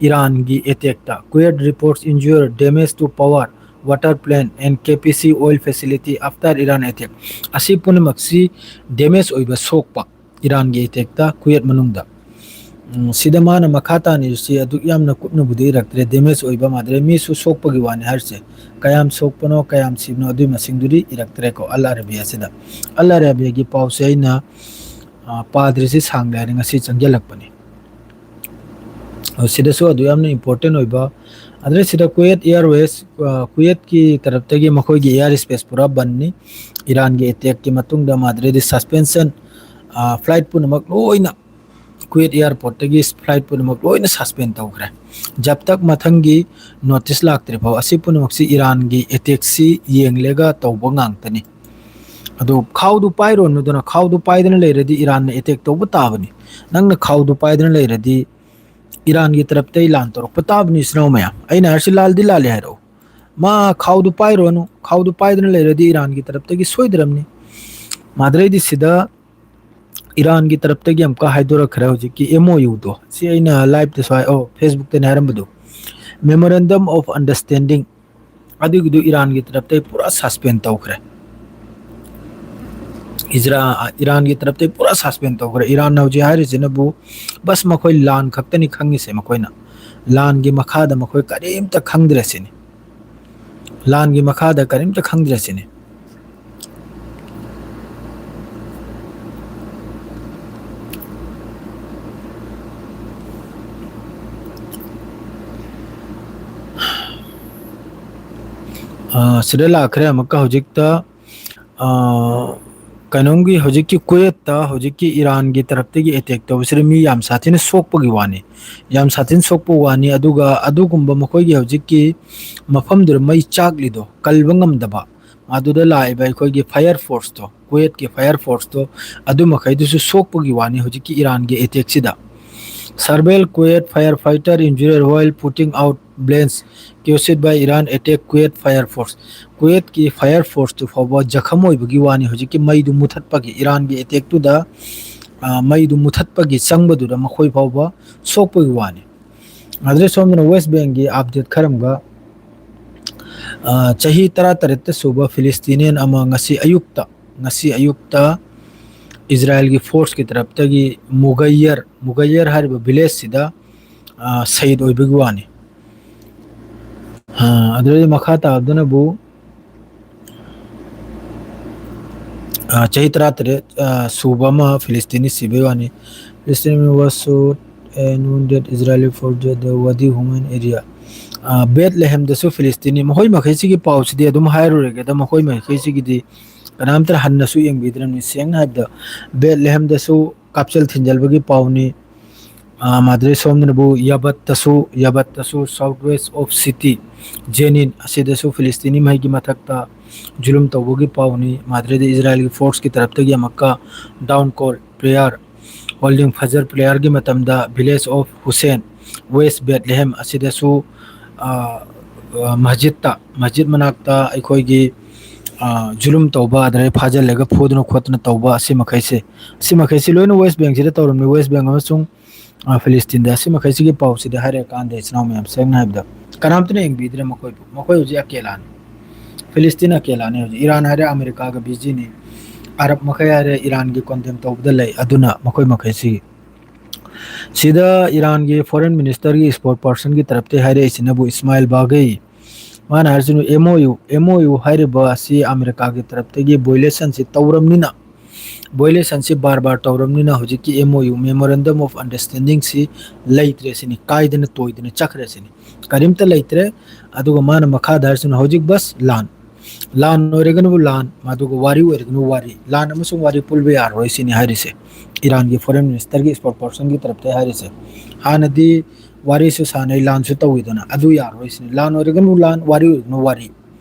ꯏꯔꯥꯟꯒꯤ ꯑꯦꯇꯦꯛꯇ꯫ Kuwait reports injured, damage to power, water plant and K P C oil facility after Iran attack꯫ ꯑꯁꯤ ꯄꯨꯝꯅꯃꯛꯁꯤ ꯗꯦꯃꯦꯖ ꯑꯣꯏꯕ, ꯁꯣꯛꯄ, ꯏꯔꯥꯟꯒꯤ ꯑꯦꯇꯦꯛꯇ ꯀꯨꯋꯦꯠ ꯃꯅꯨꯡꯗ꯫ ꯎꯝ, ꯁꯤꯗ ꯃꯥꯅ ꯃꯈꯥ ꯇꯥꯅ ꯏꯔꯤꯁꯤ ꯑꯗꯨꯛ ꯌꯥꯝꯅ ꯀꯨꯞꯅꯕꯨꯗꯤ ꯏꯔꯛꯇ꯭ꯔꯦ, ꯗꯦꯃꯦꯖ ꯑꯣꯏꯕ ꯃꯥꯗ꯭ꯔꯦ, ꯃꯤꯁꯨ ꯁꯣꯛꯄꯒꯤ ꯋꯥꯅꯤ ꯍꯥꯏꯔꯤꯁꯦ꯫ ꯀꯌꯥꯝ ꯁꯣꯛꯄꯅꯣ, ꯀꯌꯥꯝ ꯁꯤꯕꯅꯣ, ꯑꯗꯨꯒꯤ ꯃꯁꯤꯡꯗꯨꯗꯤ ꯏꯔꯛꯇ꯭ꯔꯦꯀꯣ ꯑꯜ ꯑꯔꯥꯕꯤꯌꯥꯁꯤꯗ꯫ ꯑꯜ ꯑꯔꯥꯕꯤꯌꯥꯒꯤ ꯄꯥꯎꯁꯦ ꯑꯩꯅ, ꯑ, ꯄꯥꯗ꯭ꯔꯤꯁꯤ ꯁꯥꯡꯂꯦ ꯍꯥꯏꯅ ꯉꯁꯤ ꯆꯪꯁꯤꯜꯂꯛꯄꯅꯤ꯫ ꯑ, ꯁꯤꯗꯁꯨ ꯑꯗꯨ ꯌꯥꯝꯅ ꯏꯝꯄꯣꯔꯇꯦꯟ ꯑꯣꯏꯕ, ꯑꯗꯨꯗ ꯁꯤꯗ Kuwait Airways, ꯑ, Kuwaitꯀꯤ ꯇꯔꯞꯇꯒꯤ ꯃꯈꯣꯏꯒꯤ air space ꯄꯨꯔꯥ ꯕꯟꯅꯤ꯫ ꯏꯔꯥꯟꯒꯤ attackꯀꯤ ꯃꯇꯨꯡꯗ ꯃꯥꯗ꯭ꯔꯦꯗꯤ suspension, ꯑ, flight ꯄꯨꯝꯅꯃꯛ ꯂꯣꯏꯅ Kuwait airportꯇꯒꯤ flight ꯄꯨꯝꯅꯃꯛ ꯂꯣꯏꯅ suspend ꯇꯧꯈ꯭ꯔꯦ꯫ ꯖꯕ ꯇꯛ ꯃꯊꯪꯒꯤ notice ꯂꯥꯛꯇ꯭ꯔꯤ ꯐꯥꯎ ꯑꯁꯤ ꯄꯨꯝꯅꯃꯛꯁꯤ ꯏꯔꯥꯟꯒꯤ attackꯁꯤ ꯌꯦꯡꯂꯒ ꯇꯧꯕ ꯉꯥꯛꯇꯅꯤ꯫ ꯑꯗꯨ ꯈꯥꯎꯗꯨ ꯄꯥꯏꯔꯣꯅꯨꯗꯅ, ꯈꯥꯎꯗꯨ ꯄꯥꯏꯗꯅ ꯂꯩꯔꯗꯤ ꯏꯔꯥꯟꯅ attack ꯇꯧꯕ ꯇꯥꯕꯅꯤ꯫ ꯅꯪꯅ ꯈꯥꯎꯗꯨ ꯄꯥꯏꯗꯅ ꯂꯩꯔꯗꯤ ꯏꯔꯥꯟꯒꯤ ꯇꯔꯞꯇꯩ ꯂꯥꯟ ꯇꯧꯔꯛꯄ ꯇꯥꯕꯅꯤ, ꯏꯆꯤꯟ ꯏꯅꯥꯎ ꯃꯌꯥꯝ꯫ ꯑꯩꯅ ꯍꯥꯏꯔꯤꯁꯤ ꯂꯥꯜꯗꯤ ꯂꯥꯜꯂꯦ ꯍꯥꯏꯔꯛꯎ꯫ ꯃꯥ ꯈꯥꯎꯗꯨ ꯄꯥꯏꯔꯣꯅꯨ, ꯈꯥꯎꯗꯨ ꯄꯥꯏꯗꯅ ꯂꯩꯔꯗꯤ ꯏꯔꯥꯟꯒꯤ ꯇꯔꯞꯇꯒꯤ ꯁꯣꯏꯗ꯭ꯔꯕꯅꯤ꯫ ꯃꯥꯗ꯭ꯔꯩꯗꯤ ꯁꯤꯗ ꯏꯔꯥꯟꯒꯤ ꯇꯔꯞꯇꯒꯤ ꯑꯃꯨꯛꯀ ꯍꯥꯏꯗꯣꯔꯛꯈ꯭ꯔꯦ ꯍꯧꯖꯤꯛꯀꯤ MOUꯗꯣ꯫ ꯁꯤ ꯑꯩꯅ liveꯇꯁꯨ ꯍꯥꯏ-, ꯑꯣ, Facebookꯇꯅꯦ ꯍꯥꯏꯔꯝꯕꯗꯣ꯫ Memorandum of Understanding꯫ ꯑꯗꯨꯒꯤꯗꯨ ꯏꯔꯥꯟꯒꯤ ꯇꯔꯞꯇꯩ ꯄꯨꯔꯥ suspend ꯇꯧꯈ꯭ꯔꯦ꯫ ꯏꯖꯔꯥ-, ꯏꯔꯥꯟꯒꯤ ꯇꯔꯞꯇꯩ ꯄꯨꯔꯥ suspend ꯇꯧꯈ꯭ꯔꯦ꯫ ꯏꯔꯥꯟꯅ ꯍꯧꯖꯤꯛ ꯍꯥꯏꯔꯤꯁꯤꯅꯕꯨ ꯕꯁ ꯃꯈꯣꯏ ꯂꯥꯟ ꯈꯛꯇꯅꯤ ꯈꯪꯉꯤꯁꯦ ꯃꯈꯣꯏꯅ꯫ ꯂꯥꯟꯒꯤ ꯃꯈꯥꯗ ꯃꯈꯣꯏ ꯀꯔꯤꯝꯇ ꯈꯪꯗ꯭ꯔꯦ ꯁꯤꯅꯤ꯫ ꯂꯥꯟꯒꯤ ꯃꯈꯥꯗ ꯀꯔꯤꯝꯇ ꯈꯪꯗ꯭ꯔꯦ ꯁꯤꯅꯤ꯫ ꯑ, ꯁꯤꯗ ꯂꯥꯛꯈ꯭ꯔꯦ ꯑꯃꯨꯛꯀ ꯍꯧꯖꯤꯛꯇ꯫ ꯑ, ꯀꯩꯅꯣꯝꯒꯤ ꯍꯧꯖꯤꯛꯀꯤ ꯀꯨꯋꯦꯠꯇ ꯍꯧꯖꯤꯛꯀꯤ ꯏꯔꯥꯟꯒꯤ ꯇꯔꯞꯇꯒꯤ attack ꯇꯧꯕꯁꯤꯗ ꯃꯤ ꯌꯥꯝ ꯁꯥꯊꯤꯅ ꯁꯣꯛꯄꯒꯤ ꯋꯥꯅꯤ꯫ ꯌꯥꯝ ꯁꯥꯊꯤꯅ ꯁꯣꯛꯄ ꯋꯥꯅꯤ꯫ ꯑꯗꯨꯒ ꯑꯗꯨꯒꯨꯝꯕ ꯃꯈꯣꯏꯒꯤ ꯍꯧꯖꯤꯛꯀꯤ ꯃꯐꯝꯗꯨꯗ ꯃꯩ ꯆꯥꯛꯂꯤꯗꯣ ꯀꯜꯕ ꯉꯝꯗꯕ, ꯑꯗꯨꯗ ꯂꯥꯛꯏꯕ ꯑꯩꯈꯣꯏꯒꯤ fire forceꯇꯣ, ꯀꯨꯋꯦꯠꯀꯤ fire forceꯇꯣ, ꯑꯗꯨ ꯃꯈꯩꯗꯨꯁꯨ ꯁꯣꯛꯄꯒꯤ ꯋꯥꯅꯤ ꯍꯧꯖꯤꯛꯀꯤ ꯏꯔꯥꯟꯒꯤ attackꯁꯤꯗ꯫ Several Kuwait firefighter injured while putting out blaze caused by Iran attack Kuwait fire force꯫ ꯀꯨꯋꯦꯠꯀꯤ fire forceꯇꯨ ꯐꯥꯎꯕ ꯖꯈꯝ ꯑꯣꯏꯕꯒꯤ ꯋꯥꯅꯤ ꯍꯧꯖꯤꯛꯀꯤ ꯃꯩꯗꯨ ꯃꯨꯊꯠꯄꯒꯤ, ꯏꯔꯥꯟꯒꯤ attackꯇꯨꯗ, ꯑ, ꯃꯩꯗꯨ ꯃꯨꯊꯠꯄꯒꯤ ꯆꯪꯕꯗꯨꯗ ꯃꯈꯣꯏ ꯐꯥꯎꯕ ꯁꯣꯛꯄꯒꯤ ꯋꯥꯅꯤ꯫ ꯑꯗꯨꯗ ꯁꯣꯝꯗꯅ West Bankꯒꯤ update ꯈꯔ ꯑꯃꯒ, ꯑ, ꯆꯍꯤ ꯇꯔꯥꯇꯔꯦꯠꯇ ꯁꯨꯕ Palestinian ꯑꯃ ꯉꯁꯤ ꯑꯌꯨꯛꯇ, ꯉꯁꯤ ꯑꯌꯨꯛꯇ ꯏꯖꯔꯥꯏꯜꯒꯤ forceꯀꯤ ꯇꯔꯞꯇꯒꯤ ꯃꯨꯒꯩꯌꯔ, ꯃꯨꯒꯩꯌꯔ ꯍꯥꯏꯔꯤꯕ villageꯁꯤꯗ, ꯑ, ꯁꯍꯤꯗ ꯑꯣꯏꯕꯒꯤ ꯋꯥꯅꯤ꯫ ꯑ, ꯑꯗꯨꯗꯩ ꯃꯈꯥ ꯇꯥꯕꯗꯅꯕꯨ, ꯑ, ꯆꯍꯤ ꯇꯔꯥꯇꯔꯦꯠ, ꯑ, ꯁꯨꯕ ꯑꯃ ꯐꯤꯂꯤꯁꯇꯤꯅꯤ ꯁꯤꯕꯒꯤ ꯋꯥꯅꯤ꯫ Palestinian was shot and wounded Israeli forces the Wadi Human area꯫ ꯕꯦꯠ ꯂꯦꯍꯦꯝꯗꯁꯨ ꯐꯤꯂꯤꯁꯇꯤꯅꯤ꯫ ꯃꯈꯣꯏ ꯃꯈꯩꯁꯤꯒꯤ ꯄꯥꯎꯁꯤꯗꯤ ꯑꯗꯨꯝ ꯍꯥꯏꯔꯨꯔꯒꯦꯗ, ꯃꯈꯣꯏ ꯃꯈꯩꯁꯤꯒꯤꯗꯤ ꯀꯅꯥꯝꯇꯅ ꯍꯟꯅꯁꯨ ꯌꯦꯡꯕꯤꯗ꯭ꯔꯕꯅꯤ꯫ ꯁꯦꯡꯅ ꯍꯥꯏꯕꯗ, ꯕꯦꯠ ꯂꯦꯍꯦꯝꯗꯁꯨ ꯀꯥꯞꯆꯦꯜ ꯊꯤꯟꯖꯜꯕꯒꯤ ꯄꯥꯎꯅꯤ꯫ ꯃꯥꯗ꯭ꯔꯦ ꯁꯣꯝꯗꯅꯕꯨ ꯌꯥꯕꯠꯇꯁꯨ, ꯌꯥꯕꯠꯇꯁꯨ, South West of City, ꯖꯦꯅꯤꯟ ꯑꯁꯤꯗꯁꯨ ꯐꯤꯂꯤꯁꯇꯤꯅꯤ ꯃꯍꯩꯒꯤ ꯃꯊꯛꯇ ꯖꯨꯂꯨꯝ ꯇꯧꯕꯒꯤ ꯄꯥꯎꯅꯤ꯫ ꯃꯥꯗ꯭ꯔꯦꯗ ꯏꯖꯔꯥꯏꯜꯒꯤ ꯐꯣꯔꯁꯀꯤ ꯇꯔꯞꯇꯒꯤ ꯑꯃꯨꯛꯀ ꯗꯥꯎꯟ ꯀꯣꯜ ꯄ꯭ꯔꯦꯌꯔ, ꯍꯣꯜꯗꯤꯡ ꯐꯖꯔ ꯄ꯭ꯔꯦꯌꯔꯒꯤ ꯃꯇꯝꯗ ꯚꯤꯂꯦꯖ ꯑꯣꯐ ꯍꯨꯁꯦꯟ, ꯋꯦꯁ ꯕꯦꯠꯂꯦꯍꯦꯝ ꯑꯁꯤꯗꯁꯨ ꯃꯁꯖꯤꯠꯇ, ꯃꯁꯖꯤꯠ ꯃꯅꯥꯛꯇ ꯑꯩꯈꯣꯏꯒꯤ ꯖꯨꯂꯨꯝ ꯇꯧꯕ, ꯑꯗꯨꯗꯩ ꯐꯥꯖꯤꯜꯂꯒ ꯐꯨꯗꯅ ꯈꯣꯠꯇꯅ ꯇꯧꯕ, ꯑꯁꯤ ꯃꯈꯩꯁꯦ, ꯑꯁꯤ ꯃꯈꯩꯁꯦ ꯂꯣꯏꯅ ꯋꯦꯁ ꯕꯦꯡꯁꯤꯗ ꯇꯧꯔꯝꯃꯤ꯫ ꯋꯦꯁ ꯕꯦꯡ ꯑꯃꯁꯨꯡ ꯐꯤꯂꯤꯁꯇꯤꯟꯗ, ꯑꯁꯤ ꯃꯈꯩꯁꯤꯒꯤ ꯄꯥꯎꯁꯤꯗꯤ ꯍꯥꯏꯔꯀꯥꯟꯗ, ꯏꯆꯤꯟ ꯏꯅꯥꯎ ꯃꯌꯥꯝ, ꯁꯦꯡꯅ ꯍꯥꯏꯕꯗ ꯀꯅꯥꯝꯇꯅ ꯌꯦꯡꯕꯤꯗ꯭ꯔꯦ ꯃꯈꯣꯏꯕꯨ꯫ ꯃꯈꯣꯏ ꯍꯧꯖꯤꯛ ꯑꯀꯦꯂꯥꯅꯤ꯫ ꯐꯤꯂꯤꯁꯇꯤꯟ ꯑꯀꯦꯂꯥꯅꯤ ꯍꯧꯖꯤꯛ꯫ ꯏꯔꯥꯟ ꯍꯥꯏꯔꯦ ꯑꯃꯦꯔꯤꯀꯥꯒ ꯕꯤꯖꯤꯅꯤ꯫ ꯑꯔꯕ ꯃꯈꯩ ꯍꯥꯏꯔꯦ ꯏꯔꯥꯟꯒꯤ ꯀꯣꯟꯗꯦꯝ ꯇꯧꯕꯗ ꯂꯩ꯫ ꯑꯗꯨꯅ ꯃꯈꯣꯏ ꯃꯈꯩꯁꯤ, ꯁꯤꯗ ꯏꯔꯥꯟꯒꯤ ꯐꯣꯔꯦꯟ ꯃꯤꯅꯤꯁꯇꯔꯒꯤ ꯏꯁꯄꯣꯛ ꯄꯥꯔꯁꯟꯒꯤ ꯇꯔꯞꯇꯒꯤ ꯍꯥꯏꯔꯛꯏꯁꯤꯅꯕꯨ ꯏꯁꯃꯥꯏꯜ ꯕꯥꯒꯩ꯫ ꯃꯥꯅ ꯍꯥꯏꯔꯤꯁꯤꯅ, M O U, M O U ꯍꯥꯏꯔꯤꯕ ꯑꯁꯤ ꯑꯃꯦꯔꯤꯀꯥꯒꯤ ꯇꯔꯞꯇꯒꯤ ꯚꯣꯏꯂꯦꯁꯟꯁꯤ ꯇꯧꯔꯝꯅꯤꯅ, ꯚꯣꯏꯂꯦꯁꯟꯁꯤ ꯕꯥꯔ ꯕꯥꯔ ꯇꯧꯔꯝꯅꯤꯅ ꯍꯧꯖꯤꯛꯀꯤ M O U, Memorandum of Understanding ꯁꯤ ꯂꯩꯇ꯭ꯔꯦ ꯁꯤꯅꯤ, ꯀꯥꯏꯗꯅ ꯇꯣꯏꯗꯅ ꯆꯠꯈ꯭ꯔꯦ ꯁꯤꯅꯤ, ꯀꯔꯤꯝꯇ ꯂꯩꯇ꯭ꯔꯦ꯫ ꯑꯗꯨꯒ ꯃꯥꯅ ꯃꯈꯥꯗ ꯍꯥꯏꯔꯤꯁꯤꯅ, ꯍꯧꯖꯤꯛ ꯕꯁ ꯂꯥꯟ, ꯂꯥꯟ ꯑꯣꯏꯔꯒꯅꯕꯨ ꯂꯥꯟ, ꯑꯗꯨꯒ ꯋꯥꯔꯤ ꯑꯣꯏꯔꯒꯅꯕꯨ ꯋꯥꯔꯤ, ꯂꯥꯟ ꯑꯃꯁꯨꯡ ꯋꯥꯔꯤ ꯄꯨꯜꯕ ꯌꯥꯔꯔꯣꯏ ꯁꯤꯅꯤ ꯍꯥꯏꯔꯤꯁꯦ꯫ ꯏꯔꯥꯟꯒꯤ ꯐꯣꯔꯦꯟ ꯃꯤꯅꯤꯁꯇꯔꯒꯤ ꯏꯁꯄꯣꯛ ꯄꯥꯔꯁꯟꯒꯤ ꯇꯔꯞꯇ ꯍꯥꯏꯔꯤꯁꯦ꯫ ꯍꯥꯟꯅꯗꯤ ꯋꯥꯔꯤꯁꯨ ꯁꯥꯟꯅꯩ, ꯂꯥꯟꯁꯨ ꯇꯧꯋꯤꯗꯅ, ꯑꯗꯨ ꯌꯥꯔꯔꯣꯏ ꯁꯤꯅꯤ꯫ ꯂꯥꯟ ꯑꯣꯏꯔꯒꯅꯨ ꯂꯥꯟ, ꯋꯥꯔꯤ ꯑꯣꯏꯔꯒꯅꯨ ꯋꯥꯔꯤ,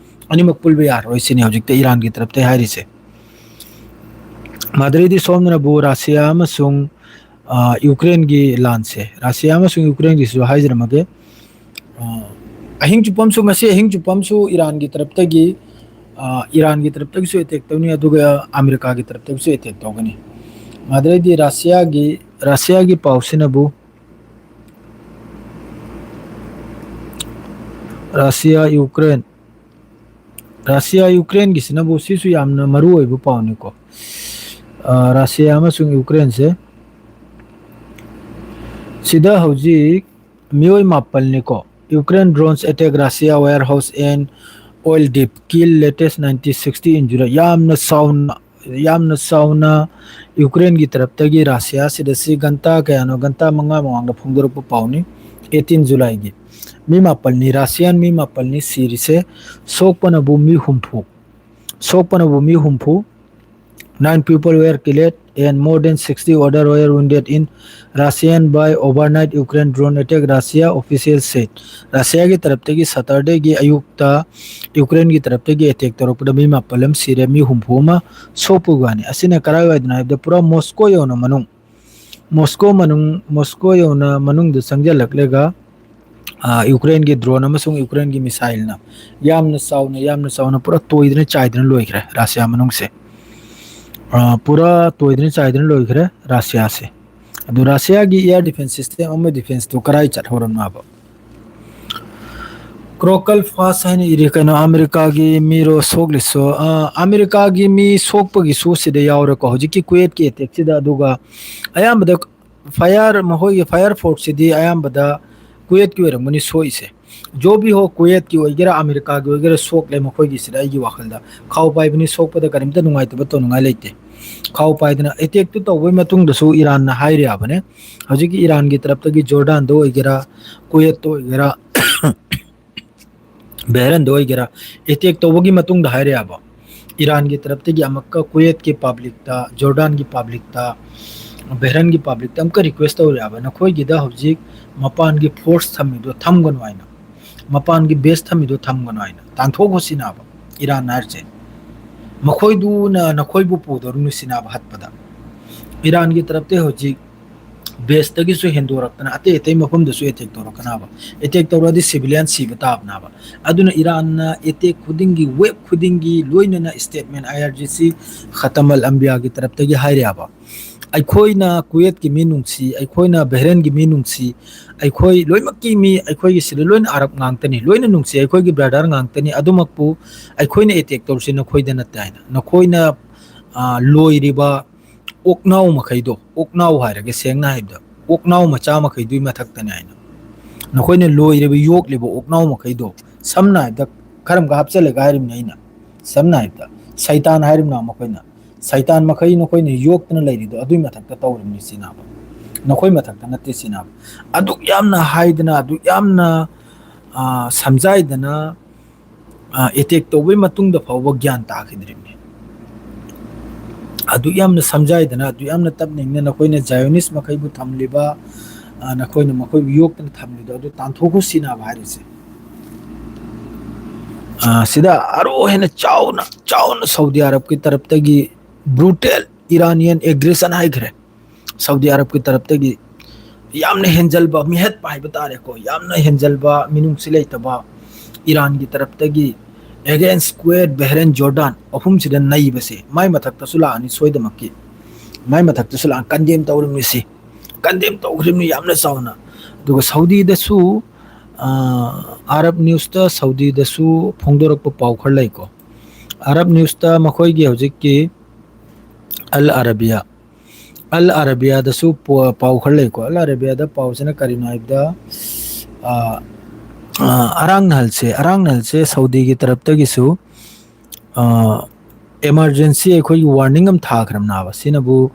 ꯑꯅꯤꯃꯛ ꯄꯨꯜꯕ ꯌꯥꯔꯔꯣꯏ ꯁꯤꯅꯤ ꯍꯧꯖꯤꯛꯇ ꯏꯔꯥꯟꯒꯤ ꯇꯔꯞꯇ ꯍꯥꯏꯔꯤꯁꯦ꯫ ꯃꯥꯗ꯭ꯔꯤꯗꯤ ꯁꯣꯝꯗꯅꯕꯨ ꯔꯥꯁꯤꯌꯥ ꯑꯃꯁꯨꯡ, ꯑ, ꯌꯨꯀ꯭ꯔꯦꯟꯒꯤ ꯂꯥꯟꯁꯦ, ꯔꯥꯁꯤꯌꯥ ꯑꯃꯁꯨꯡ ꯌꯨꯀ꯭ꯔꯦꯟꯒꯤꯁꯨ ꯍꯥꯏꯖꯔꯝꯃꯒꯦ꯫ ꯑ, ꯑꯍꯤꯡ ꯆꯨꯞꯄꯝꯁꯨ, ꯉꯁꯤ ꯑꯍꯤꯡ ꯆꯨꯞꯄꯝꯁꯨ ꯏꯔꯥꯟꯒꯤ ꯇꯔꯞꯇꯒꯤ, ꯑ, ꯏꯔꯥꯟꯒꯤ ꯇꯔꯞꯇꯒꯤꯁꯨ ꯑꯦꯇꯦꯛ ꯇꯧꯅꯤ, ꯑꯗꯨꯒ ꯑꯃꯦꯔꯤꯀꯥꯒꯤ ꯇꯔꯞꯇꯒꯤꯁꯨ ꯑꯦꯇꯦꯛ ꯇꯧꯒꯅꯤ꯫ ꯃꯥꯗ꯭ꯔꯤꯗꯤ ꯔꯥꯁꯤꯌꯥꯒꯤ, ꯔꯥꯁꯤꯌꯥꯒꯤ ꯄꯥꯎꯁꯤꯅꯕꯨ, ꯔꯥꯁꯤꯌꯥ, ꯌꯨꯀ꯭ꯔꯦꯟ, ꯔꯥꯁꯤꯌꯥ, ꯌꯨꯀ꯭ꯔꯦꯟꯒꯤꯁꯤꯅꯕꯨ, ꯁꯤꯁꯨ ꯌꯥꯝꯅ ꯃꯔꯨ ꯑꯣꯏꯕ ꯄꯥꯎꯅꯤꯀꯣ꯫ ꯑ, ꯔꯥꯁꯤꯌꯥ ꯑꯃꯁꯨꯡ ꯌꯨꯀ꯭ꯔꯦꯟꯁꯦ, ꯁꯤꯗ ꯍꯧꯖꯤꯛ ꯃꯤꯑꯣꯏ ꯃꯥꯄꯜꯅꯤꯀꯣ꯫ Ukraine drones attack Russia warehouse and oil dip, kill latest ninety, sixty injured. ꯌꯥꯝꯅ ꯆꯥꯎꯅ, ꯌꯥꯝꯅ ꯆꯥꯎꯅ ꯌꯨꯀ꯭ꯔꯦꯟꯒꯤ ꯇꯔꯞꯇꯒꯤ ꯔꯥꯁꯤꯌꯥꯁꯤꯗ ꯁꯤ ꯒꯟꯇꯥ ꯀꯌꯥꯅꯣ, ꯒꯟꯇꯥ ꯃꯉꯥ ꯃꯃꯥꯡꯗ ꯐꯣꯡꯗꯣꯔꯛꯄ ꯄꯥꯎꯅꯤ, eighteen July ꯒꯤ꯫ ꯃꯤ ꯃꯥꯄꯜꯅꯤ, ꯔꯥꯁꯤꯌꯥꯟ ꯃꯤ ꯃꯥꯄꯜꯅꯤ ꯁꯤꯔꯤꯁꯦ, ꯁꯣꯛꯄꯅꯕꯨ ꯃꯤ ꯍꯨꯝꯐꯨ, ꯁꯣꯛꯄꯅꯕꯨ ꯃꯤ ꯍꯨꯝꯐꯨ, nine people were killed and more than sixty other were wounded in Russian by overnight Ukraine drone attack, Russia official said. ꯔꯁꯤꯌꯥꯒꯤ ꯇꯔꯞꯇꯒꯤ ꯁꯇꯔꯗꯦꯒꯤ ꯑꯌꯨꯛꯇ ꯌꯨꯀ꯭ꯔꯦꯟꯒꯤ ꯇꯔꯞꯇꯒꯤ ꯑꯦꯇꯦꯛ ꯇꯧꯔꯛꯄꯗ ꯃꯤ ꯃꯥꯄꯜ ꯑꯃ ꯁꯤꯔꯦ, ꯃꯤ ꯍꯨꯝꯐꯨ ꯑꯃ ꯁꯣꯛꯄꯒꯤ ꯋꯥꯅꯤ꯫ ꯑꯁꯤꯅ ꯀꯔꯥꯏꯋꯥꯏꯗꯅꯣ ꯍꯥꯏꯕꯗ ꯄꯨꯔꯥ ꯃꯣꯁꯀꯣ ꯌꯧꯅ ꯃꯅꯨꯡ, ꯃꯣꯁꯀꯣ ꯃꯅꯨꯡ, ꯃꯣꯁꯀꯣ ꯌꯧꯅ ꯃꯅꯨꯡꯗ ꯆꯪꯁꯤꯜꯂꯛꯂꯒ, ꯑ, ꯌꯨꯀ꯭ꯔꯦꯟꯒꯤ ꯗ꯭ꯔꯣꯟ ꯑꯃꯁꯨꯡ ꯌꯨꯀ꯭ꯔꯦꯟꯒꯤ ꯃꯤꯁꯥꯏꯜꯅ ꯌꯥꯝꯅ ꯆꯥꯎꯅ, ꯌꯥꯝꯅ ꯆꯥꯎꯅ ꯄꯨꯔꯥ ꯇꯣꯏꯗꯅ ꯆꯥꯏꯗꯅ ꯂꯣꯏꯈ꯭ꯔꯦ ꯔꯥꯁꯤꯌꯥ ꯃꯅꯨꯡꯁꯦ꯫ ꯑ, ꯄꯨꯔꯥ ꯇꯣꯏꯗꯅ ꯆꯥꯏꯗꯅ ꯂꯣꯏꯈ꯭ꯔꯦ ꯔꯥꯁꯤꯌꯥꯁꯦ꯫ ꯑꯗꯨ ꯔꯥꯁꯤꯌꯥꯒꯤ air defense system ꯑꯃ defenseꯇꯨ ꯀꯔꯥꯏ ꯆꯠꯍꯧꯔꯝꯅꯣꯕ? ꯀ꯭ꯔꯣꯀꯜ ꯐꯥꯁ ꯍꯥꯏꯅ ꯏꯔꯤ ꯀꯩꯅꯣ, ꯑꯃꯦꯔꯤꯀꯥꯒꯤ ꯃꯤꯔꯣ ꯁꯣꯛꯂꯤꯁꯣ? ꯑ, ꯑꯃꯦꯔꯤꯀꯥꯒꯤ ꯃꯤ ꯁꯣꯛꯄꯒꯤꯁꯨ ꯁꯤꯗ ꯌꯥꯎꯔꯦꯀꯣ, ꯍꯧꯖꯤꯛꯀꯤ ꯀꯨꯋꯦꯠꯀꯤ ꯑꯦꯇꯦꯛꯁꯤꯗ꯫ ꯑꯗꯨꯒ ꯑꯌꯥꯝꯕꯗ ꯐꯥꯌꯔ, ꯃꯈꯣꯏꯒꯤ ꯐꯥꯌꯔ ꯐꯣꯔꯁꯁꯤꯗꯤ ꯑꯌꯥꯝꯕꯗ ꯀꯨꯋꯦꯠꯀꯤ ꯑꯣꯏꯔꯝꯒꯅꯤ ꯁꯣꯛꯏꯁꯦ꯫ ꯖꯣꯕꯤ ꯍꯣ ꯀꯨꯋꯦꯠꯀꯤ ꯑꯣꯏꯒꯦꯔꯥ ꯑꯃꯦꯔꯤꯀꯥꯒꯤ ꯑꯣꯏꯒꯦꯔꯥ ꯁꯣꯛꯂꯦ ꯃꯈꯣꯏꯒꯤꯁꯤꯗ, ꯑꯩꯒꯤ ꯋꯥꯈꯜꯗ꯫ ꯈꯥꯎ ꯄꯥꯏꯕꯅꯤ, ꯁꯣꯛꯄꯗ ꯀꯔꯤꯝꯇ ꯅꯨꯡꯉꯥꯏꯇꯕ ꯇꯧꯅꯤꯡꯉꯥꯏ ꯂꯩꯇꯦ꯫ ꯈꯥꯎ ꯄꯥꯏꯗꯅ ꯑꯦꯇꯦꯛꯇꯨ ꯇꯧꯕꯒꯤ ꯃꯇꯨꯡꯗꯁꯨ ꯏꯔꯥꯟꯅ ꯍꯥꯏꯔꯤꯕꯅꯦ, ꯍꯧꯖꯤꯛꯀꯤ ꯏꯔꯥꯟꯒꯤ ꯇꯔꯞꯇꯒꯤ ꯖꯣꯔꯗꯥꯟꯗ ꯑꯣꯏꯒꯦꯔꯥ, ꯀꯨꯋꯦꯠꯇ ꯑꯣꯏꯒꯦꯔꯥ, ꯕꯦꯍꯔꯟꯗ ꯑꯣꯏꯒꯦꯔꯥ, ꯑꯦꯇꯦꯛ ꯇꯧꯕꯒꯤ ꯃꯇꯨꯡꯗ ꯍꯥꯏꯔꯛꯑꯦꯕ, ꯏꯔꯥꯟꯒꯤ ꯇꯔꯞꯇꯒꯤ ꯑꯃꯨꯛꯀ ꯀꯨꯋꯦꯠꯀꯤ ꯄꯥꯕ꯭ꯂꯤꯛꯇ, ꯖꯣꯔꯗꯥꯟꯒꯤ ꯄꯥꯕ꯭ꯂꯤꯛꯇ, ꯕꯦꯍꯔꯟꯒꯤ ꯄꯥꯕ꯭ꯂꯤꯛꯇ ꯑꯃꯨꯛꯀ ꯔꯤꯀ꯭ꯋꯦꯁ ꯇꯧꯔꯛꯑꯦꯕ, ꯅꯈꯣꯏꯒꯤꯗ ꯍꯧꯖꯤꯛ ꯃꯄꯥꯟꯒꯤ ꯐꯣꯔꯁ ꯊꯝꯃꯤꯗꯣ ꯊꯝꯒꯅꯨ ꯍꯥꯏꯅ, ꯃꯄꯥꯟꯒꯤ ꯕꯦꯁ ꯊꯝꯃꯤꯗꯣ ꯊꯝꯒꯅꯨ ꯍꯥꯏꯅ ꯇꯥꯟꯊꯣꯛꯈꯣ ꯁꯤꯅꯦꯕ ꯏꯔꯥꯟ ꯍꯥꯏꯔꯤꯁꯦ꯫ ꯃꯈꯣꯏꯗꯨꯅ ꯅꯈꯣꯏꯕꯨ ꯄꯨꯗꯧꯔꯤꯅꯤ ꯁꯤꯅꯦꯕ ꯍꯠꯄꯗ꯫ ꯏꯔꯥꯟꯒꯤ ꯇꯔꯞꯇꯒꯤ ꯍꯧꯖꯤꯛ ꯕꯦꯁꯇꯒꯤꯁꯨ ꯍꯦꯟꯗꯣꯔꯛꯇꯅ ꯑꯇꯩ ꯑꯇꯩ ꯃꯐꯝꯗꯁꯨ ꯑꯦꯇꯦꯛ ꯇꯧꯔꯛꯀꯅꯕ꯫ ꯑꯦꯇꯦꯛ ꯇꯧꯔꯛꯑꯗꯤ ꯁꯤꯚꯤꯂꯤꯌꯟ ꯁꯤꯕ ꯇꯥꯕꯅꯕ꯫ ꯑꯗꯨꯅ ꯏꯔꯥꯟꯅ ꯑꯦꯇꯦꯛ ꯈꯨꯗꯤꯡꯒꯤ, ꯋꯦꯕ ꯈꯨꯗꯤꯡꯒꯤ, ꯂꯣꯏꯅꯅ ꯁ꯭ꯇꯦꯠꯃꯦꯟ ꯑꯥꯏ ꯑꯥꯔ ꯖꯤ ꯁꯤ ꯈꯇꯝ ꯑꯜ ꯑꯝꯕꯤꯌꯥꯒꯤ ꯇꯔꯞꯇꯒꯤ ꯍꯥꯏꯔꯛꯑꯦꯕ꯫ ꯑꯩꯈꯣꯏꯅ ꯀꯨꯋꯦꯠꯀꯤ ꯃꯤ ꯅꯨꯡꯁꯤ, ꯑꯩꯈꯣꯏꯅ ꯕꯍꯔꯦꯟꯒꯤ ꯃꯤ ꯅꯨꯡꯁꯤ, ꯑꯩꯈꯣꯏ ꯂꯣꯏꯅꯃꯛꯀꯤ ꯃꯤ, ꯑꯩꯈꯣꯏꯒꯤ ꯁꯤꯗ ꯂꯣꯏꯅ ꯑꯔꯕ ꯉꯥꯛꯇꯅꯤ, ꯂꯣꯏꯅ ꯅꯨꯡꯁꯤ, ꯑꯩꯈꯣꯏꯒꯤ ꯕ꯭ꯔꯗꯔ ꯉꯥꯛꯇꯅꯤ, ꯑꯗꯨꯃꯛꯄꯨ ꯑꯩꯈꯣꯏꯅ ꯑꯦꯇꯦꯛ ꯇꯧꯔꯤꯁꯤ ꯅꯈꯣꯏꯗ ꯅꯠꯇꯦ ꯍꯥꯏꯅ꯫ ꯅꯈꯣꯏꯅ, ꯑ, ꯂꯣꯏꯔꯤꯕ ꯑꯣꯛꯅꯥꯎ ꯃꯈꯩꯗꯣ, ꯑꯣꯛꯅꯥꯎ ꯍꯥꯏꯔꯒꯦ ꯁꯦꯡꯅ ꯍꯥꯏꯕꯗ, ꯑꯣꯛꯅꯥꯎ ꯃꯆꯥ ꯃꯈꯩꯗꯨꯒꯤ ꯃꯊꯛꯇꯅꯦ ꯍꯥꯏꯅ꯫ ꯅꯈꯣꯏꯅ ꯂꯣꯏꯔꯤꯕ, ꯌꯣꯛꯂꯤꯕ ꯑꯣꯛꯅꯥꯎ ꯃꯈꯩꯗꯣ, ꯁꯝꯅ ꯍꯥꯏꯕꯗ, ꯈꯔ ꯑꯃꯒ ꯍꯥꯞꯆꯤꯜꯂꯒ ꯍꯥꯏꯔꯤꯕꯅꯤ ꯑꯩꯅ, ꯁꯝꯅ ꯍꯥꯏꯕꯗ, ꯁꯩꯇꯥꯟ ꯍꯥꯏꯔꯤꯕꯅ ꯃꯈꯣꯏꯅ, ꯁꯩꯇꯥꯟ ꯃꯈꯩ ꯅꯈꯣꯏꯅ ꯌꯣꯛꯇꯅ ꯂꯩꯔꯤꯗꯣ ꯑꯗꯨꯒꯤ ꯃꯊꯛꯇ ꯇꯧꯔꯤꯕꯅꯤ ꯁꯤꯅꯕ, ꯅꯈꯣꯏ ꯃꯊꯛꯇ ꯅꯠꯇꯦ ꯁꯤꯅꯕ꯫ ꯑꯗꯨꯛ ꯌꯥꯝꯅ ꯍꯥꯏꯗꯅ, ꯑꯗꯨꯛ ꯌꯥꯝꯅ ꯑ, ꯁꯝꯖꯥꯏꯗꯅ, ꯑ, attack ꯇꯧꯕꯒꯤ ꯃꯇꯨꯡꯗ ꯐꯥꯎꯕ ꯒ꯭ꯌꯥꯟ ꯇꯥꯈꯤꯗ꯭ꯔꯤꯕꯅꯤ꯫ ꯑꯗꯨ ꯌꯥꯝꯅ ꯁꯝꯖꯥꯏꯗꯅ, ꯑꯗꯨ ꯌꯥꯝꯅ ꯇꯞꯅ ꯏꯪꯅ ꯅꯈꯣꯏꯅ Zionist ꯃꯈꯩꯕꯨ ꯊꯝꯂꯤꯕ, ꯑ, ꯅꯈꯣꯏꯅ ꯃꯈꯣꯏꯕꯨ ꯌꯣꯛꯇꯅ ꯊꯝꯂꯤꯗꯣ ꯑꯗꯨ ꯇꯥꯟꯊꯣꯛꯈꯣ ꯁꯤꯅꯕ ꯍꯥꯏꯔꯤꯁꯦ꯫ ꯑ, ꯁꯤꯗ ꯑꯔꯨ ꯍꯦꯟꯅ ꯆꯥꯎꯅ, ꯆꯥꯎꯅ ꯁꯥꯎꯗꯤ ꯑꯔꯕꯀꯤ ꯇꯔꯞꯇꯒꯤ brutal Iranian aggression ꯍꯥꯏꯈ꯭ꯔꯦ꯫ ꯁꯥꯎꯗꯤ ꯑꯔꯕꯀꯤ ꯇꯔꯞꯇꯒꯤ ꯌꯥꯝꯅ ꯍꯦꯟꯖꯜꯕ ꯃꯤꯍꯠꯄ ꯍꯥꯏꯕ ꯇꯥꯔꯦꯀꯣ, ꯌꯥꯝꯅ ꯍꯦꯟꯖꯜꯕ ꯃꯤꯅꯨꯡꯁꯤ ꯂꯩꯇꯕ ꯏꯔꯥꯟꯒꯤ ꯇꯔꯞꯇꯒꯤ against Kuwait, Bahrain, Jordan ꯑꯍꯨꯝꯁꯤꯗ ꯅꯩꯕꯁꯦ ꯃꯥꯏ ꯃꯊꯛꯇꯁꯨ ꯂꯥꯛꯑꯅꯤ ꯁꯣꯏꯗꯃꯛꯀꯤ꯫ ꯃꯥꯏ ꯃꯊꯛꯇꯁꯨ ꯂꯥꯛꯑ condemn ꯇꯧꯔꯤꯕꯅꯤ ꯁꯤ꯫ Condemn ꯇꯧꯈ꯭ꯔꯤꯕꯅꯤ ꯌꯥꯝꯅ ꯆꯥꯎꯅ꯫ ꯑꯗꯨꯒ ꯁꯥꯎꯗꯤꯗꯁꯨ, ꯑ, ꯑꯔꯕ newsꯇ ꯁꯥꯎꯗꯤꯗꯁꯨ ꯐꯣꯡꯗꯣꯔꯛꯄ ꯄꯥꯎ ꯈꯔ ꯂꯩꯀꯣ꯫ ꯑꯔꯕ newsꯇ ꯃꯈꯣꯏꯒꯤ ꯍꯧꯖꯤꯛꯀꯤ ꯑꯜ ꯑꯔꯕꯤꯌꯥ, ꯑꯜ ꯑꯔꯕꯤꯌꯥꯗꯁꯨ ꯄ-, ꯄꯥꯎ ꯈꯔ ꯂꯩꯀꯣ꯫ ꯑꯜ ꯑꯔꯕꯤꯌꯥꯗ ꯄꯥꯎꯁꯤꯅ ꯀꯔꯤꯅꯣ ꯍꯥꯏꯕꯗ, ꯑ, ꯑ, ꯑꯔꯥꯡ ꯅꯍꯜꯁꯦ, ꯑꯔꯥꯡ ꯅꯍꯜꯁꯦ ꯁꯥꯎꯗꯤꯒꯤ ꯇꯔꯞꯇꯒꯤꯁꯨ, ꯑ, emergency ꯑꯩꯈꯣꯏꯒꯤ warning ꯑꯃ ꯊꯥꯈ꯭ꯔꯕꯅꯦꯕ꯫ ꯁꯤꯅꯕꯨ,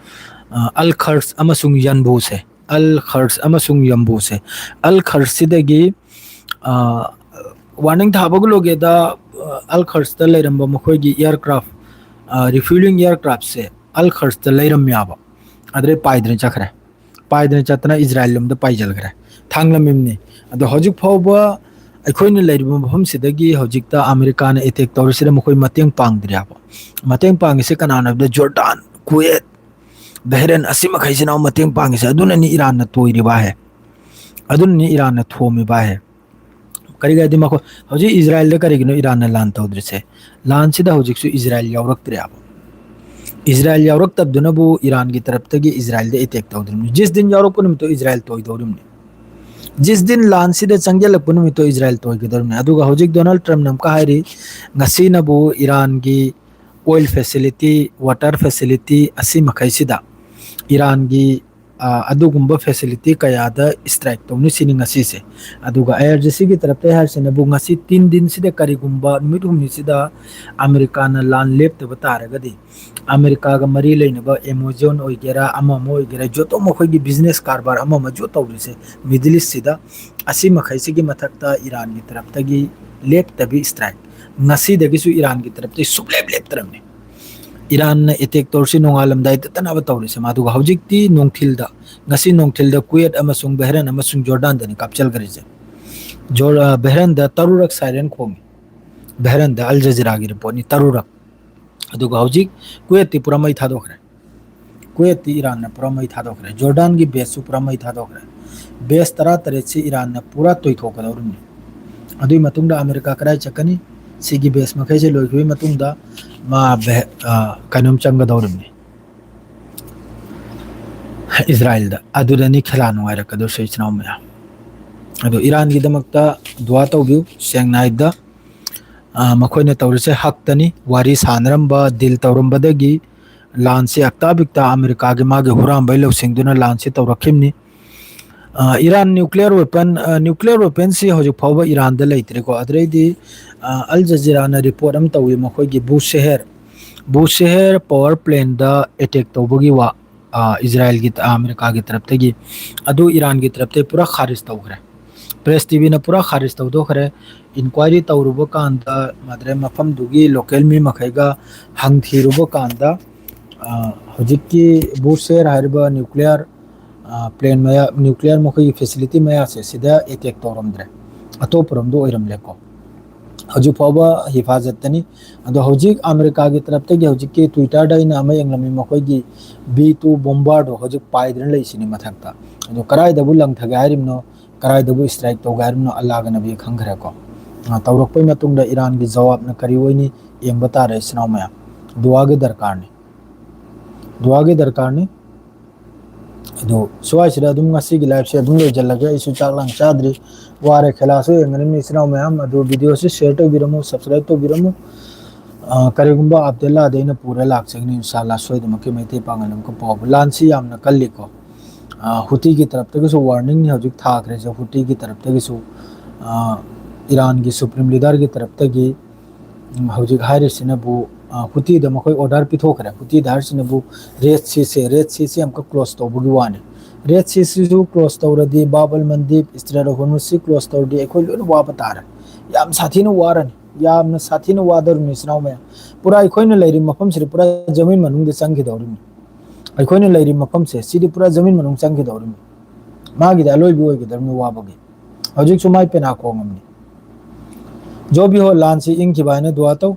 ꯑ, ꯑꯜ ꯈꯔꯁ ꯑꯃꯁꯨꯡ ꯌꯟꯕꯨꯁꯦ, ꯑꯜ ꯈꯔꯁ ꯑꯃꯁꯨꯡ ꯌꯟꯕꯨꯁꯦ, ꯑꯜ ꯈꯔꯁꯁꯤꯗꯒꯤ, ꯑ, warning ꯊꯥꯕꯒ ꯂꯣꯏꯒꯦꯗ, ꯑ, ꯑꯜ ꯈꯔꯁꯇ ꯂꯩꯔꯝꯕ ꯃꯈꯣꯏꯒꯤ aircraft, ꯑ, refueling aircraftꯁꯦ ꯑꯜ ꯈꯔꯁꯇ ꯂꯩꯔꯝꯃꯦꯕ꯫ ꯑꯗꯨꯗꯩ ꯄꯥꯏꯗꯅ ꯆꯠꯈ꯭ꯔꯦ꯫ ꯄꯥꯏꯗꯅ ꯆꯠꯇꯅ ꯏꯖꯔꯥꯏꯜ ꯂꯣꯝꯗ ꯄꯥꯏꯁꯤꯜꯈ꯭ꯔꯦ꯫ ꯊꯥꯡꯂꯝꯃꯤꯕꯅꯤ꯫ ꯑꯗꯣ ꯍꯧꯖꯤꯛ ꯐꯥꯎꯕ ꯑꯩꯈꯣꯏꯅ ꯂꯩꯔꯤꯕ ꯃꯐꯝꯁꯤꯗꯒꯤ ꯍꯧꯖꯤꯛꯇ ꯑꯃꯦꯔꯤꯀꯥꯅ attack ꯇꯧꯔꯤꯁꯤꯗ ꯃꯈꯣꯏ ꯃꯇꯦꯡ ꯄꯥꯡꯗ꯭ꯔꯤ ꯍꯥꯏꯕ꯫ ꯃꯇꯦꯡ ꯄꯥꯡꯉꯤꯁꯦ ꯀꯅꯥꯅꯣ ꯍꯥꯏꯕꯗ ꯖꯣꯔꯗꯥꯟ, ꯀꯨꯋꯦꯠ, ꯕꯍꯔꯦꯟ ꯑꯁꯤ ꯃꯈꯩꯁꯤꯅ ꯃꯇꯦꯡ ꯄꯥꯡꯉꯤꯁꯦ꯫ ꯑꯗꯨꯅꯅꯤ ꯏꯔꯥꯟꯅ ꯇꯣꯏꯔꯤꯕ ꯍꯥꯏ꯫ ꯑꯗꯨꯅꯅꯤ ꯏꯔꯥꯟꯅ ꯊꯣꯝꯃꯤꯕ ꯍꯥꯏ꯫ ꯀꯔꯤꯒꯤ ꯍꯥꯏꯗꯤ ꯃꯈꯣꯏ ꯍꯧꯖꯤꯛ ꯏꯖꯔꯥꯏꯜꯗ ꯀꯔꯤꯒꯤꯅꯣ ꯏꯔꯥꯟꯅ ꯂꯥꯟ ꯇꯧꯗ꯭ꯔꯤꯁꯦ? ꯂꯥꯟꯁꯤꯗ ꯍꯧꯖꯤꯛꯁꯨ ꯏꯖꯔꯥꯏꯜ ꯌꯥꯎꯔꯛꯇ꯭ꯔꯦꯕ꯫ ꯏꯖꯔꯥꯏꯜ ꯌꯥꯎꯔꯛꯇꯕꯗꯨꯅꯕꯨ ꯏꯔꯥꯟꯒꯤ ꯇꯔꯞꯇꯒꯤ ꯏꯖꯔꯥꯏꯜꯗ attack ꯇꯧꯗ꯭ꯔꯤꯕꯅꯤ꯫ ꯖꯤꯁ ꯗꯤꯟ ꯌꯥꯎꯔꯛꯄ ꯅꯨꯃꯤꯠꯇꯣ ꯏꯖꯔꯥꯏꯜ ꯇꯣꯏꯗꯧꯔꯤꯕꯅꯤ꯫ ꯖꯤꯁ ꯗꯤꯟ ꯂꯥꯟꯁꯤꯗ ꯆꯪꯁꯤꯜꯂꯛꯄ ꯅꯨꯃꯤꯠꯇꯣ ꯏꯖꯔꯥꯏꯜ ꯇꯣꯏꯒꯗꯧꯔꯤꯕꯅꯤ꯫ ꯑꯗꯨꯒ ꯍꯧꯖꯤꯛ ꯗꯣꯅꯥꯜꯗ ꯇ꯭ꯔꯝꯞꯅ ꯑꯃꯨꯛꯀ ꯍꯥꯏꯔꯤ, ꯉꯁꯤꯅꯕꯨ ꯏꯔꯥꯟꯒꯤ oil facility, water facility ꯑꯁꯤ ꯃꯈꯩꯁꯤꯗ ꯏꯔꯥꯟꯒꯤ ꯑ, ꯑꯗꯨꯒꯨꯝꯕ facility ꯀꯌꯥꯗ strike ꯇꯧꯅꯤ ꯁꯤꯅꯤ ꯉꯁꯤꯁꯦ꯫ ꯑꯗꯨꯒ ꯑꯥꯏ ꯑꯥꯔ ꯖꯤ ꯁꯤꯒꯤ ꯇꯔꯞꯇ ꯍꯥꯏꯔꯤꯁꯤꯅꯕꯨ ꯉꯁꯤ ꯇꯤꯟ ꯗꯤꯟꯁꯤꯗ ꯀꯔꯤꯒꯨꯝꯕ ꯅꯨꯃꯤꯠ ꯍꯨꯝꯅꯤꯁꯤꯗ ꯑꯃꯦꯔꯤꯀꯥꯅ ꯂꯥꯟ ꯂꯦꯞꯇꯕ ꯇꯥꯔꯒꯗꯤ ꯑꯃꯦꯔꯤꯀꯥꯒ ꯃꯔꯤ ꯂꯩꯅꯕ ꯑꯦꯃꯥꯖꯣꯟ ꯑꯣꯏꯒꯦꯔꯥ, ꯑꯃ ꯑꯃ ꯑꯣꯏꯒꯦꯔꯥ, ꯖꯣꯇꯣ ꯃꯈꯣꯏꯒꯤ business ꯀꯔꯕꯥꯔ ꯑꯃ ꯑꯃꯁꯨ ꯇꯧꯔꯤꯁꯦ Middle East ꯁꯤꯗ, ꯑꯁꯤ ꯃꯈꯩꯁꯤꯒꯤ ꯃꯊꯛꯇ ꯏꯔꯥꯟꯒꯤ ꯇꯔꯞꯇꯒꯤ ꯂꯦꯞꯇꯕꯤ strike, ꯉꯁꯤꯗꯒꯤꯁꯨ ꯏꯔꯥꯟꯒꯤ ꯇꯔꯞꯇꯒꯤ ꯁꯨꯡꯂꯦꯞ ꯂꯦꯞꯇ꯭ꯔꯕꯅꯤ꯫ ꯏꯔꯥꯟꯅ attack ꯇꯧꯔꯁꯤ ꯅꯣꯡꯉꯥꯜꯂꯝꯗꯥꯏꯗ ꯇꯠꯇꯅꯕ ꯇꯧꯔꯤꯁꯦ꯫ ꯃꯥꯗꯨꯒ ꯍꯧꯖꯤꯛꯇꯤ ꯅꯨꯡꯊꯤꯜꯗ, ꯉꯁꯤ ꯅꯨꯡꯊꯤꯜꯗ ꯀꯨꯋꯦꯠ ꯑꯃꯁꯨꯡ ꯕꯍꯔꯦꯟ ꯑꯃꯁꯨꯡ ꯖꯣꯔꯗꯥꯟꯗꯅꯤ ꯀꯥꯞꯆꯜꯈ꯭ꯔꯤꯁꯦ꯫ ꯖꯣꯔ-, ꯑ, ꯕꯍꯔꯦꯟꯗ ꯇꯔꯨꯔꯛ siren ꯈꯣꯡꯉꯤ꯫ ꯕꯍꯔꯦꯟꯗ, ꯑꯜ ꯖꯖꯤꯔꯥꯒꯤ ꯔꯤꯄꯣꯔꯠꯅꯤ, ꯇꯔꯨꯔꯛ꯫ ꯑꯗꯨꯒ ꯍꯧꯖꯤꯛ ꯀꯨꯋꯦꯠꯇꯤ ꯄꯨꯔꯥ ꯃꯩ ꯊꯥꯗꯣꯛꯈ꯭ꯔꯦ꯫ ꯀꯨꯋꯦꯠꯇꯤ ꯏꯔꯥꯟꯅ ꯄꯨꯔꯥ ꯃꯩ ꯊꯥꯗꯣꯛꯈ꯭ꯔꯦ꯫ ꯖꯣꯔꯗꯥꯟꯒꯤ baseꯁꯨ ꯄꯨꯔꯥ ꯃꯩ ꯊꯥꯗꯣꯛꯈ꯭ꯔꯦ꯫ Base ꯇꯔꯥꯇꯔꯦꯠꯁꯤ ꯏꯔꯥꯟꯅ ꯄꯨꯔꯥ ꯇꯣꯏꯊꯣꯛꯀꯗꯧꯔꯤꯕꯅꯤ꯫ ꯑꯗꯨꯒꯤ ꯃꯇꯨꯡꯗ ꯑꯃꯦꯔꯤꯀꯥ ꯀꯗꯥꯏ ꯆꯠꯀꯅꯤ? ꯁꯤꯒꯤ base ꯃꯈꯩꯁꯦ ꯂꯣꯏꯈꯤꯕꯒꯤ ꯃꯇꯨꯡꯗ ꯃꯥ ꯕꯦ-, ꯑ, ꯀꯩꯅꯣꯝ ꯆꯪꯒꯗꯧꯔꯤꯕꯅꯤ꯫ ꯏꯁꯔꯥꯏꯜꯗ꯫ ꯑꯗꯨꯗꯅꯤ ꯈꯦꯂꯥ ꯅꯨꯡꯉꯥꯏꯔꯛꯀꯗꯣꯏꯁꯦ, ꯏꯆꯤꯟ ꯏꯅꯥꯎ ꯃꯌꯥꯝ꯫ ꯑꯗꯣ ꯏꯔꯥꯟꯒꯤꯗꯃꯛꯇ ꯗꯨꯋꯥ ꯇꯧꯕꯤꯌꯨ꯫ ꯆꯦꯡꯅꯥꯏꯗ, ꯑ, ꯃꯈꯣꯏꯅ ꯇꯧꯔꯤꯁꯦ ꯍꯛꯇꯅꯤ꯫ ꯋꯥꯔꯤ ꯁꯥꯟꯅꯔꯝꯕ, deal ꯇꯧꯔꯝꯕꯗꯒꯤ ꯂꯥꯟꯁꯤ ꯑꯛꯇꯥꯕꯤꯛꯇ ꯑꯃꯦꯔꯤꯀꯥꯒꯤ ꯃꯥꯒꯤ ꯍꯨꯔꯥꯟꯕꯩ ꯂꯧꯁꯤꯡꯗꯨꯅ ꯂꯥꯟꯁꯤ ꯇꯧꯔꯛꯈꯤꯕꯅꯤ꯫ ꯑ, ꯏꯔꯥꯟ nuclear weapon, ꯑ, nuclear weaponꯁꯤ ꯍꯧꯖꯤꯛ ꯐꯥꯎꯕ ꯏꯔꯥꯟꯗ ꯂꯩꯇ꯭ꯔꯤꯀꯣ꯫ ꯑꯗꯨꯗꯩꯗꯤ, ꯑ, ꯑꯜ ꯖꯖꯤꯔꯥꯅ report ꯑꯃ ꯇꯧꯏ, ꯃꯈꯣꯏꯒꯤ ꯕꯨꯁꯦꯍꯦꯔ, ꯕꯨꯁꯦꯍꯦꯔ power plantꯗ attack ꯇꯧꯕꯒꯤ ꯋꯥ, ꯑ, ꯏꯖꯔꯥꯏꯜꯒꯤ, ꯑ, ꯑꯃꯦꯔꯤꯀꯥꯒꯤ ꯇꯔꯞꯇꯒꯤ꯫ ꯑꯗꯨ ꯏꯔꯥꯟꯒꯤ ꯇꯔꯞꯇꯒꯤ ꯄꯨꯔꯥ ꯈꯥꯔꯤꯖ ꯇꯧꯈ꯭ꯔꯦ꯫ Press TVꯅ ꯄꯨꯔꯥ ꯈꯥꯔꯤꯖ ꯇꯧꯊꯣꯛꯈ꯭ꯔꯦ꯫ Inquiry ꯇꯧꯔꯨꯕ ꯀꯥꯟꯗ, ꯃꯗꯨꯗꯩ ꯃꯐꯝꯗꯨꯒꯤ local ꯃꯤ ꯃꯈꯩꯒ ꯍꯪꯊꯤꯔꯨꯕ ꯀꯥꯟꯗ, ꯑ, ꯍꯧꯖꯤꯛꯀꯤ ꯕꯨꯁꯦꯍꯦꯔ ꯍꯥꯏꯔꯤꯕ nuclear, ꯑ, plant ꯃꯌꯥ, nuclear ꯃꯈꯣꯏꯒꯤ facility ꯃꯌꯥꯁꯦ ꯁꯤꯗ attack ꯇꯧꯔꯝꯗ꯭ꯔꯦ, ꯑꯇꯣꯞꯄꯔꯣꯝꯗ ꯑꯣꯏꯔꯝꯂꯦꯀꯣ꯫ ꯍꯧꯖꯤꯛ ꯐꯥꯎꯕ ꯍꯤꯐꯥꯖꯠꯇꯅꯤ꯫ ꯑꯗꯣ ꯍꯧꯖꯤꯛ ꯑꯃꯦꯔꯤꯀꯥꯒꯤ ꯇꯔꯞꯇꯒꯤ ꯍꯧꯖꯤꯛꯀꯤ Twitterꯗ ꯑꯩꯅ ꯑꯃ ꯌꯦꯡꯂꯝꯃꯤ, ꯃꯈꯣꯏꯒꯤ B two bomberꯗꯣ ꯍꯧꯖꯤꯛ ꯄꯥꯏꯗꯅ ꯂꯩꯁꯤꯅꯤ ꯃꯊꯛꯇ꯫ ꯑꯗꯣ ꯀꯗꯥꯏꯗꯕꯨ ꯂꯪꯊꯒꯦ ꯍꯥꯏꯔꯤꯕꯅꯣ, ꯀꯗꯥꯏꯗꯕꯨ strike ꯇꯧꯒꯦ ꯍꯥꯏꯔꯤꯕꯅꯣ, ꯑꯜꯂꯥꯒ ꯅꯕꯤ ꯈꯪꯈ꯭ꯔꯦꯀꯣ꯫ ꯑ, ꯇꯧꯔꯛꯄꯩ ꯃꯇꯨꯡꯗ ꯏꯔꯥꯟꯒꯤ ꯖꯋꯥꯕꯅ ꯀꯔꯤ ꯑꯣꯏꯅꯤ ꯌꯦꯡꯕ ꯇꯥꯔꯦ, ꯏꯆꯤꯟ ꯏꯅꯥꯎ ꯃꯌꯥꯝ꯫ ꯗꯨꯋꯥꯒꯤ ꯗꯔꯀꯥꯔꯅꯤ, ꯗꯨꯋꯥꯒꯤ ꯗꯔꯀꯥꯔꯅꯤ꯫ ꯑꯗꯨ ꯁ꯭ꯋꯥꯏꯁꯤꯗ ꯑꯗꯨꯝ ꯉꯁꯤꯒꯤ liveꯁꯦ ꯑꯗꯨꯝ ꯂꯣꯏꯁꯤꯜꯂꯒꯦ꯫ ꯑꯩꯁꯨ ꯆꯥꯛ ꯂꯥꯡ ꯆꯥꯗ꯭ꯔꯤ, ꯋꯥꯔꯦ꯫ ꯈꯦꯂꯥꯁꯨ ꯌꯦꯡꯒꯅꯤ ꯏꯆꯤꯟ ꯏꯅꯥꯎ ꯃꯌꯥꯝ꯫ ꯑꯗꯨ videoꯁꯤ share ꯇꯧꯕꯤꯔꯝꯃꯨ, subscribe ꯇꯧꯕꯤꯔꯝꯃꯨ꯫ ꯑ, ꯀꯔꯤꯒꯨꯝꯕ ꯑꯞꯗꯦꯠ ꯂꯥꯛꯑꯗꯤ ꯑꯩꯅ ꯄꯨꯔ ꯂꯥꯛꯆꯒꯅꯤ, ꯏꯟꯁꯥ ꯑꯜꯂꯥ꯫ ꯁꯣꯏꯗꯅꯃꯛꯀꯤ ꯃꯩꯇꯩ ꯄꯥꯉꯜ ꯑꯃꯈꯛ ꯄꯥꯎꯕ꯫ ꯂꯥꯟꯁꯤ ꯌꯥꯝꯅ ꯀꯜꯂꯤꯀꯣ꯫ ꯍꯨꯇꯤꯒꯤ ꯇꯔꯞꯇꯒꯤꯁꯨ ꯋꯥꯔꯅꯤꯡꯅꯤ ꯍꯧꯖꯤꯛ ꯊꯥꯈ꯭ꯔꯤꯁꯦ꯫ ꯍꯨꯇꯤꯒꯤ ꯇꯔꯞꯇꯒꯤꯁꯨ, ꯏꯔꯥꯟꯒꯤ ꯁꯨꯄ꯭ꯔꯤꯝ ꯂꯤꯗꯔꯒꯤ ꯇꯔꯞꯇꯒꯤ ꯍꯧꯖꯤꯛ ꯍꯥꯏꯔꯤꯁꯤꯅꯕꯨ, ꯍꯨꯇꯤꯗ ꯃꯈꯣꯏ ꯑꯣꯔꯗꯔ ꯄꯤꯊꯣꯛꯈ꯭ꯔꯦ꯫ ꯍꯨꯇꯤꯗ ꯍꯥꯏꯔꯤꯁꯤꯅꯕꯨ ꯔꯦꯗ ꯁꯤꯁꯦ, ꯔꯦꯗ ꯁꯤꯁꯦ ꯑꯃꯨꯛꯀ ꯀ꯭ꯂꯣꯖ ꯇꯧꯕꯒꯤ ꯋꯥꯅꯤ꯫ ꯔꯦꯗ ꯁꯤꯁꯤꯁꯨ ꯀ꯭ꯂꯣꯖ ꯇꯧꯔꯗꯤ, ꯕꯥꯕ ꯑꯜ ꯃꯟꯗꯤꯕ, ꯏꯁꯇ꯭ꯔꯦꯠ ꯑꯣꯐ ꯍꯣꯔꯃꯨꯖꯁꯤ ꯀ꯭ꯂꯣꯖ ꯇꯧꯔꯗꯤ ꯑꯩꯈꯣꯏ ꯂꯣꯏꯅ ꯋꯥꯕ ꯇꯥꯔꯦ꯫ ꯌꯥꯝ ꯁꯥꯊꯤꯅ ꯋꯥꯔꯅꯤ, ꯌꯥꯝꯅ ꯁꯥꯊꯤꯅ ꯋꯥꯗꯧꯔꯤꯕꯅꯤ, ꯏꯆꯤꯟ ꯏꯅꯥꯎ ꯃꯌꯥꯝ꯫ ꯄꯨꯔꯥ ꯑꯩꯈꯣꯏꯅ ꯂꯩꯔꯤꯕ ꯃꯐꯝꯁꯤꯗ ꯄꯨꯔꯥ ꯖꯃꯤꯟ ꯃꯅꯨꯡꯗ ꯆꯪꯈꯤꯗꯧꯔꯤꯕꯅꯤ꯫ ꯑꯩꯈꯣꯏꯅ ꯂꯩꯔꯤꯕ ꯃꯐꯝꯁꯦ ꯁꯤꯗꯤ ꯄꯨꯔꯥ ꯖꯃꯤꯟ ꯃꯅꯨꯡ ꯆꯪꯈꯤꯗꯧꯔꯤꯕꯅꯤ꯫ ꯃꯥꯒꯤꯗꯤ ꯑꯂꯣꯏꯕ ꯑꯣꯏꯒꯗꯧꯔꯤꯕꯅꯤ ꯋꯥꯕꯒꯤ꯫ ꯍꯧꯖꯤꯛꯁꯨ ꯃꯥꯏ ꯄꯦꯅꯥ ꯈꯣꯡꯉꯕꯅꯤ꯫ ꯖꯣ ꯚꯤ ꯍꯣ, ꯂꯥꯟꯁꯤ ꯏꯪꯈꯤꯕ ꯍꯥꯏꯅ ꯗꯨꯋꯥ ꯇꯧ,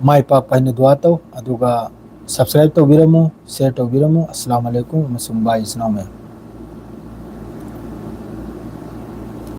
ꯃꯥꯏ ꯄꯥꯛꯄ ꯍꯥꯏꯅ ꯗꯨꯋꯥ ꯇꯧ, ꯑꯗꯨꯒ subscribe ꯇꯧꯕꯤꯔꯝꯃꯨ, share ꯇꯧꯕꯤꯔꯝꯃꯨ꯫ ꯑꯁꯂꯥꯃꯨ ꯑꯂꯩꯀꯨꯝ ꯑꯃꯁꯨꯡ bye, ꯏꯆꯤꯟ ꯏꯅꯥꯎ ꯃꯌꯥꯝ꯫